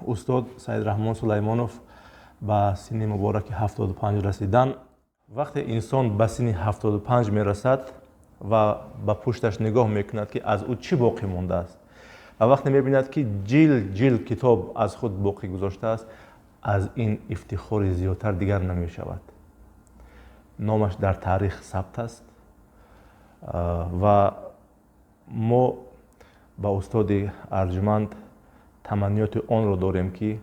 Устод Саидраҳмон Сулаймонов ба синни мубораки 75 расидан. Вақте инсон ба синни 75 мерасад ва ба пушташ нигоҳ мекунад, ки аз ӯ чӣ боқӣ мондааст, ва вақте мебинад, ки ҷил ҷил китоб аз худ боқӣ гузоштааст, аз ин ифтихори зиёдтар дигар намешавад. Номаш дар таърих сабт аст ва мо ба устоди арҷманд таманниёти онро дорем, ки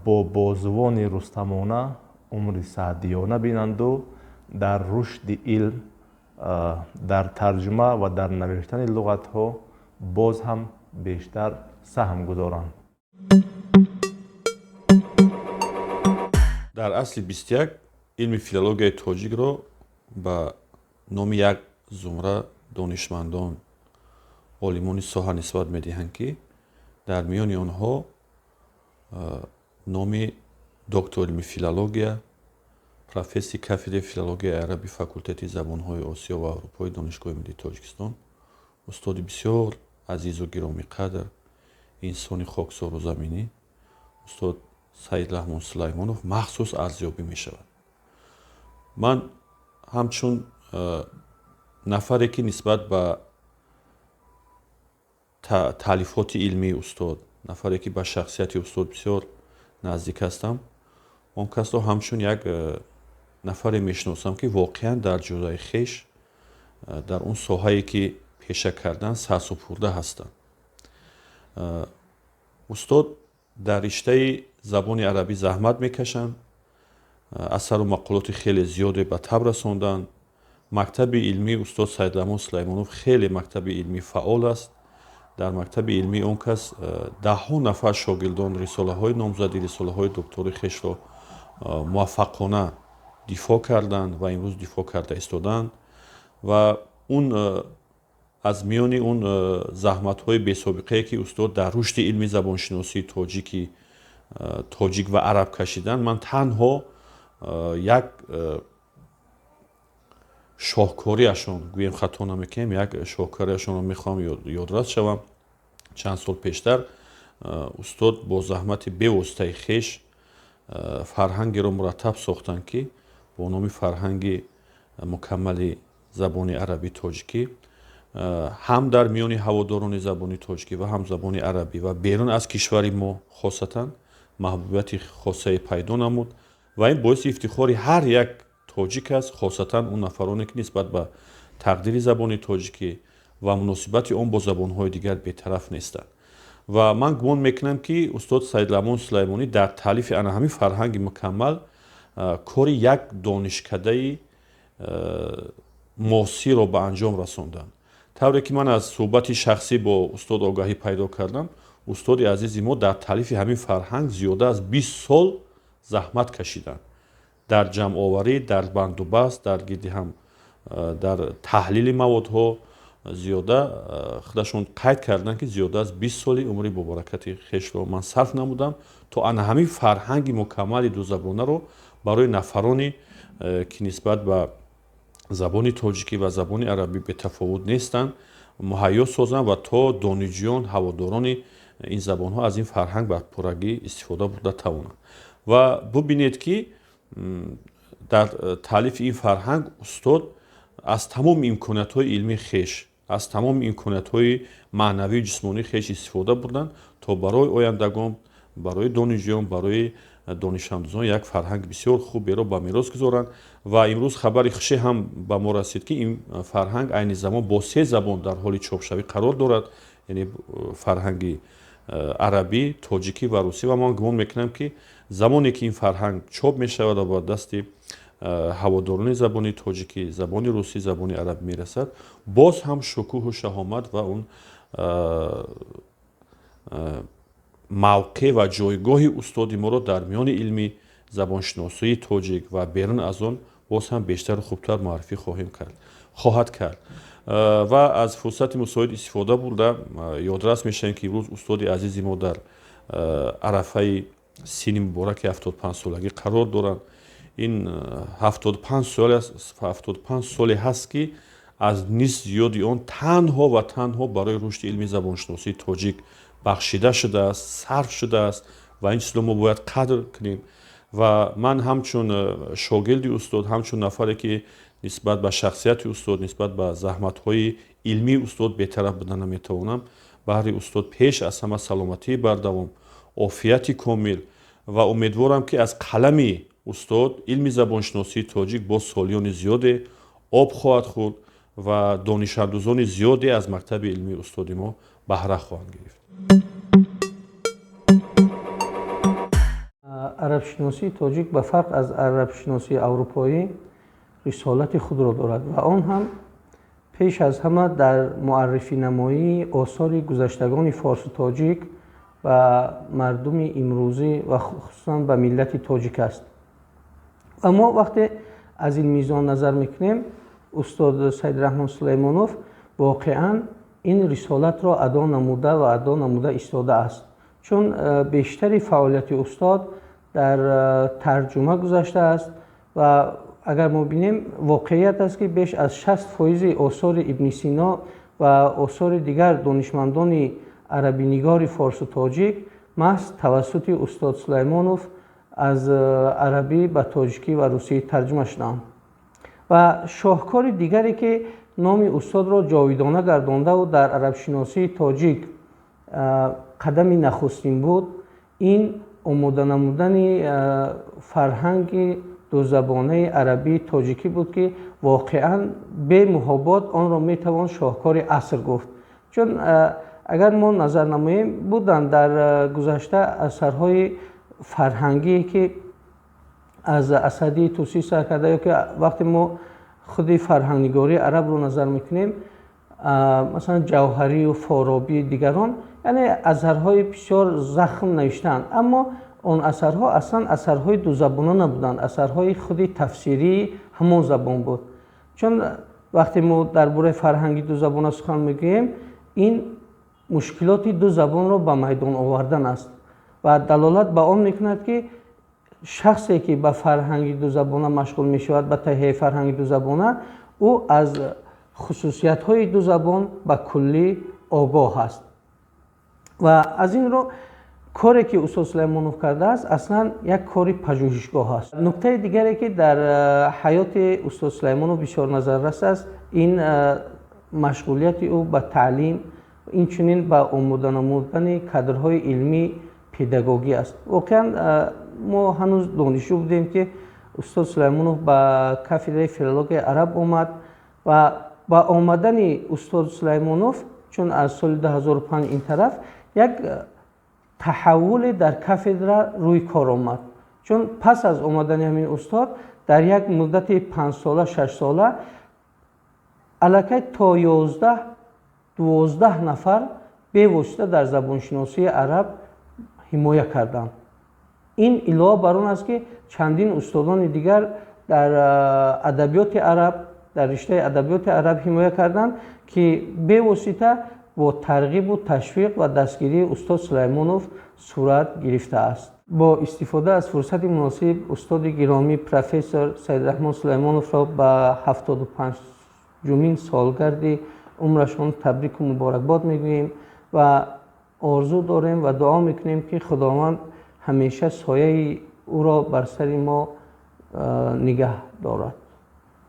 бо бозувони рустамона умри саъдиёна бинанду дар рушди илм, дар тарҷума ва дар навиштани луғатҳо боз ҳам бештар саҳм гузоранд. Дар асли 21 илми филологияи тоҷикро ба номи як зумра донишмандон, олимони соҳа нисбат медиҳанд, ки дар миёни онҳо номи доктор илми филология, профессори кафедраи филологияи араби факултети забонҳои Осиё ва Аврупои Донишгоҳи миллии Тоҷикистон, устоди бисёр азизу гиромиқадр, инсони хоксору заминӣ, устод Саидраҳмон Сулаймонов махсус арзёбӣ мешавад. Ман ҳамчун нафаре, ки нисбат ба таълифоти илмии устод, нафаре, ки ба шахсияти устод бисёр наздик ҳастам, он касро ҳамчун як нафаре мешиносам, ки воқеан дар ҷудаи хеш, дар он соҳае, ки пеша кардан, сарсупурда ҳастанд. Устод дар риштаи забони арабӣ заҳмат мекашанд, асару мақолоти хеле зиёде ба таб расонданд. Мактаби илмии устод Саидраҳмон Сулаймонов хеле мактаби илмии фаъол аст. Дар мактаби илмии он кас даҳҳо нафар шогирдон рисолаҳои номзадӣ, рисолаҳои доктори хешро муваффақона дифоъ карданд ва имрӯз дифоъ карда истоданд. Ва он аз миёни он заҳматҳои бесобиқае, ки устод дар рушди илми забоншиносии тоҷик ва араб кашиданд, ман танҳо як шоҳкориашон, гӯем хато намекунем, як шоҳкориашонро мехоҳам ёдрас шавам. Чанд сол пештар устод бо заҳмати бевоситаи хеш фарҳангеро мураттаб сохтанд, ки бо номи фарҳанги мукаммали забони арабӣ тоҷикӣ Ҳам дар миёни ҳаводорони забони тоҷикӣ ва ҳам забони арабӣ ва берун аз кишвари мо хосатан маҳбубияти хосае пайдо намуд ва ин боиси ифтихори ҳар як тоҷик аст, хосатан он нафароне ки нисбат ба тақдири забони тоҷикӣ ва муносибати он бо забонҳои дигар бетараф нестанд. Ва ман гумон мекунам, ки устод Саидраҳмон Сулаймонӣ дар таълифи ана ҳамин фарҳанги мукаммал кори як донишкадаи муосирро ба анҷом расонданд. Тавре ки ман аз суҳбати шахсӣ бо устод огаҳӣ пайдо кардам, устоди азизи мо дар таълифи ҳамин фарҳанг зиёда аз 20 сол заҳмат кашиданд, дар ҷамъоварӣ, дар бандубаст, дар гирди ҳам, дар таҳлили маводҳо. Зиёда худашон қайд карданд, ки зиёда аз 20 соли умри бобаракати хешро ман сарф намудам, то ана ҳамин фарҳанги мукаммали дузабонаро барои нафароне, ки нисбат ба забони тоҷикӣ ва забони арабӣ бетафовут нестанд, муҳайё созам ва то донишҷӯён, ҳаводорони ин забонҳо аз ин фарҳанг ба пуррагӣ истифода бурда тавонанд. Ва бубинед, ки дар таълифи ин фарҳанг устод аз тамоми имкониятҳои илмии хеш, аз тамоми имкониятҳои маънавию ҷисмонии хеш истифода бурданд, то барои ояндагон, барои донишҷӯён, барои донишандӯзон як фарҳанги бисёр хуберо ба мерос гузоранд. Ва имрӯз хабари хуше ҳам ба мо расид, ки ин фарҳанг айни замон бо се забон дар ҳоли чопшавӣ қарор дорад, яъне фарҳанги арабӣ, тоҷикӣ ва русӣ. Ва ман гумон мекунам, ки замоне ки ин фарҳанг чоп мешавад ва ба дасти ҳаводорони забони тоҷикӣ, забони русӣ, забони арабӣ мерасад, боз ҳам шукӯҳу шаҳомат ва он мавқеъ ва ҷойгоҳи устоди моро дар миёни илми забоншиносии тоҷик ва берун аз он боз ҳам бештару хубтар муаррифӣ хоҳем кард, хоҳад кард. Ва аз фурсати мусоид истифода бурда ёдрас мешавем, ки имрӯз устоди азизи мо дар арафаи синни мубораки 75-солагӣ қарор доранд. Ин 75 соле ҳаст, ки аз нисф зиёди он танҳо ва танҳо барои рушди илми забоншиносии тоҷик бахшида шудааст, сарф шудааст ва ин чизро мо бояд қадр кунем. Ва ман ҳамчун шогирди устод, ҳамчун нафаре ки нисбат ба шахсияти устод, нисбат ба заҳматҳои илмии устод бетараф буда наметавонам, баҳри устод пеш аз ҳама саломатии бардавом, офияти комил ва умедворам, ки аз қалами устод илми забоншиносии тоҷик боз солиёни зиёде об хоҳад хӯрд ва донишандӯзони зиёде аз мактаби илмии устоди мо баҳра хоҳанд гирифт. Арабшиносии тоҷик ба фарқ аз арабшиносии аврупоӣ рисолати худро дорад ва он ҳам пеш аз ҳама дар муаррифинамоии осори гузаштагони форсу тоҷик ба мардуми имрӯзӣ ва хусусан ба миллати тоҷик аст. Ва мо вақте аз ин мизон назар мекунем, устод Саидраҳмон Сулаймонов воқеан ин рисолатро адо намуда ва адо намуда истодааст, чун бештари фаъолияти устод дар тарҷума гузаштааст. Ва агар мо бинем, воқеият аст, ки беш аз 60% осори Ибни Сино ва осори дигар донишмандони арабинигори форсу тоҷик маҳз тавассути устод Сулаймонов аз арабӣ ба тоҷикӣ ва русӣ тарҷума шуданд. Ва шоҳкори дигаре, ки номи устодро ҷовидона гардондаву дар арабшиносии тоҷик қадами нахустин буд, ин омода намудани фарҳанги дузабонаи арабии тоҷикӣ буд, ки воқеан бемуҳобот онро метавон шоҳкори аср гуфт. Чун агар мо назар намоем, буданд дар гузашта асарҳои фарҳангие, ки аз Асадии Тусӣ сар карда, ё ки вақте мо худи фарҳангнигории арабро назар мекунем, масалан Ҷавҳарию Форобии дигарон, яъне асарҳои бисёр захм навиштаанд, аммо он асарҳо аслан асарҳои дузабона набуданд, асарҳои худи тафсирии ҳамон забон буд. Чун вақте мо дар бораи фарҳанги дузабона сухан мегӯем, ин мушкилоти ду забонро ба майдон овардан аст ва далолат ба он мекунад, ки шахсе ки ба фарҳанги дузабона машғул мешавад, ба таҳияи фарҳанги дузабона, ӯ аз хусусиятҳои ду забон ба куллӣ огоҳ аст. Ва аз ин рӯ коре ки устод Сулаймонов кардааст, аслан як кори пажӯҳишгоҳ аст. Нуктаи дигаре, ки дар ҳаёти устод Сулаймонов бисёр назаррас аст, ин Машғулияти ӯ ба таълим, инчунин ба омода намудани кадрҳои илмӣ педагогӣ аст. Воқеан, мо ҳанӯз донишҷӯ будем, ки устод Сулаймонов ба кафедраи филологияи араб омад ва ба омадани устод Сулаймонов, чун аз соли 2005 ин тараф як таҳаввуле дар кафедра рӯи кор омад, чун пас аз омадани ҳамин устод дар як муддати 5-сола, 6-сола аллакай то 11, 12 нафар бевосита дар забоншиносии араб ҳимоя карданд. Ин илова бар он аст, ки чандин устодони дигар дар адабиёти араб, дар риштаи адабиёти араб ҳимоя карданд, ки бевосита бо тарғибу ташвиқ ва дастгирии устод Сулаймонов сурат гирифтааст. Бо истифода аз фурсати муносиб устоди гиромӣ, профессор Саидраҳмон Сулаймоновро ба 75-умин солгарди умрашон табрику муборакбод мегӯем ва орзу дорем ва дуо мекунем, ки Худованд ҳамеша сояи ӯро бар сари мо нигаҳ дорад,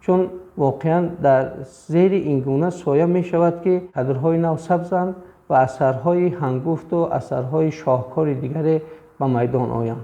чун воқеан дар зери ин гуна соя мешавад, ки кадрҳои нав сабзанд ва асарҳои ҳангуфту асарҳои шоҳкори дигаре ба майдон оянд.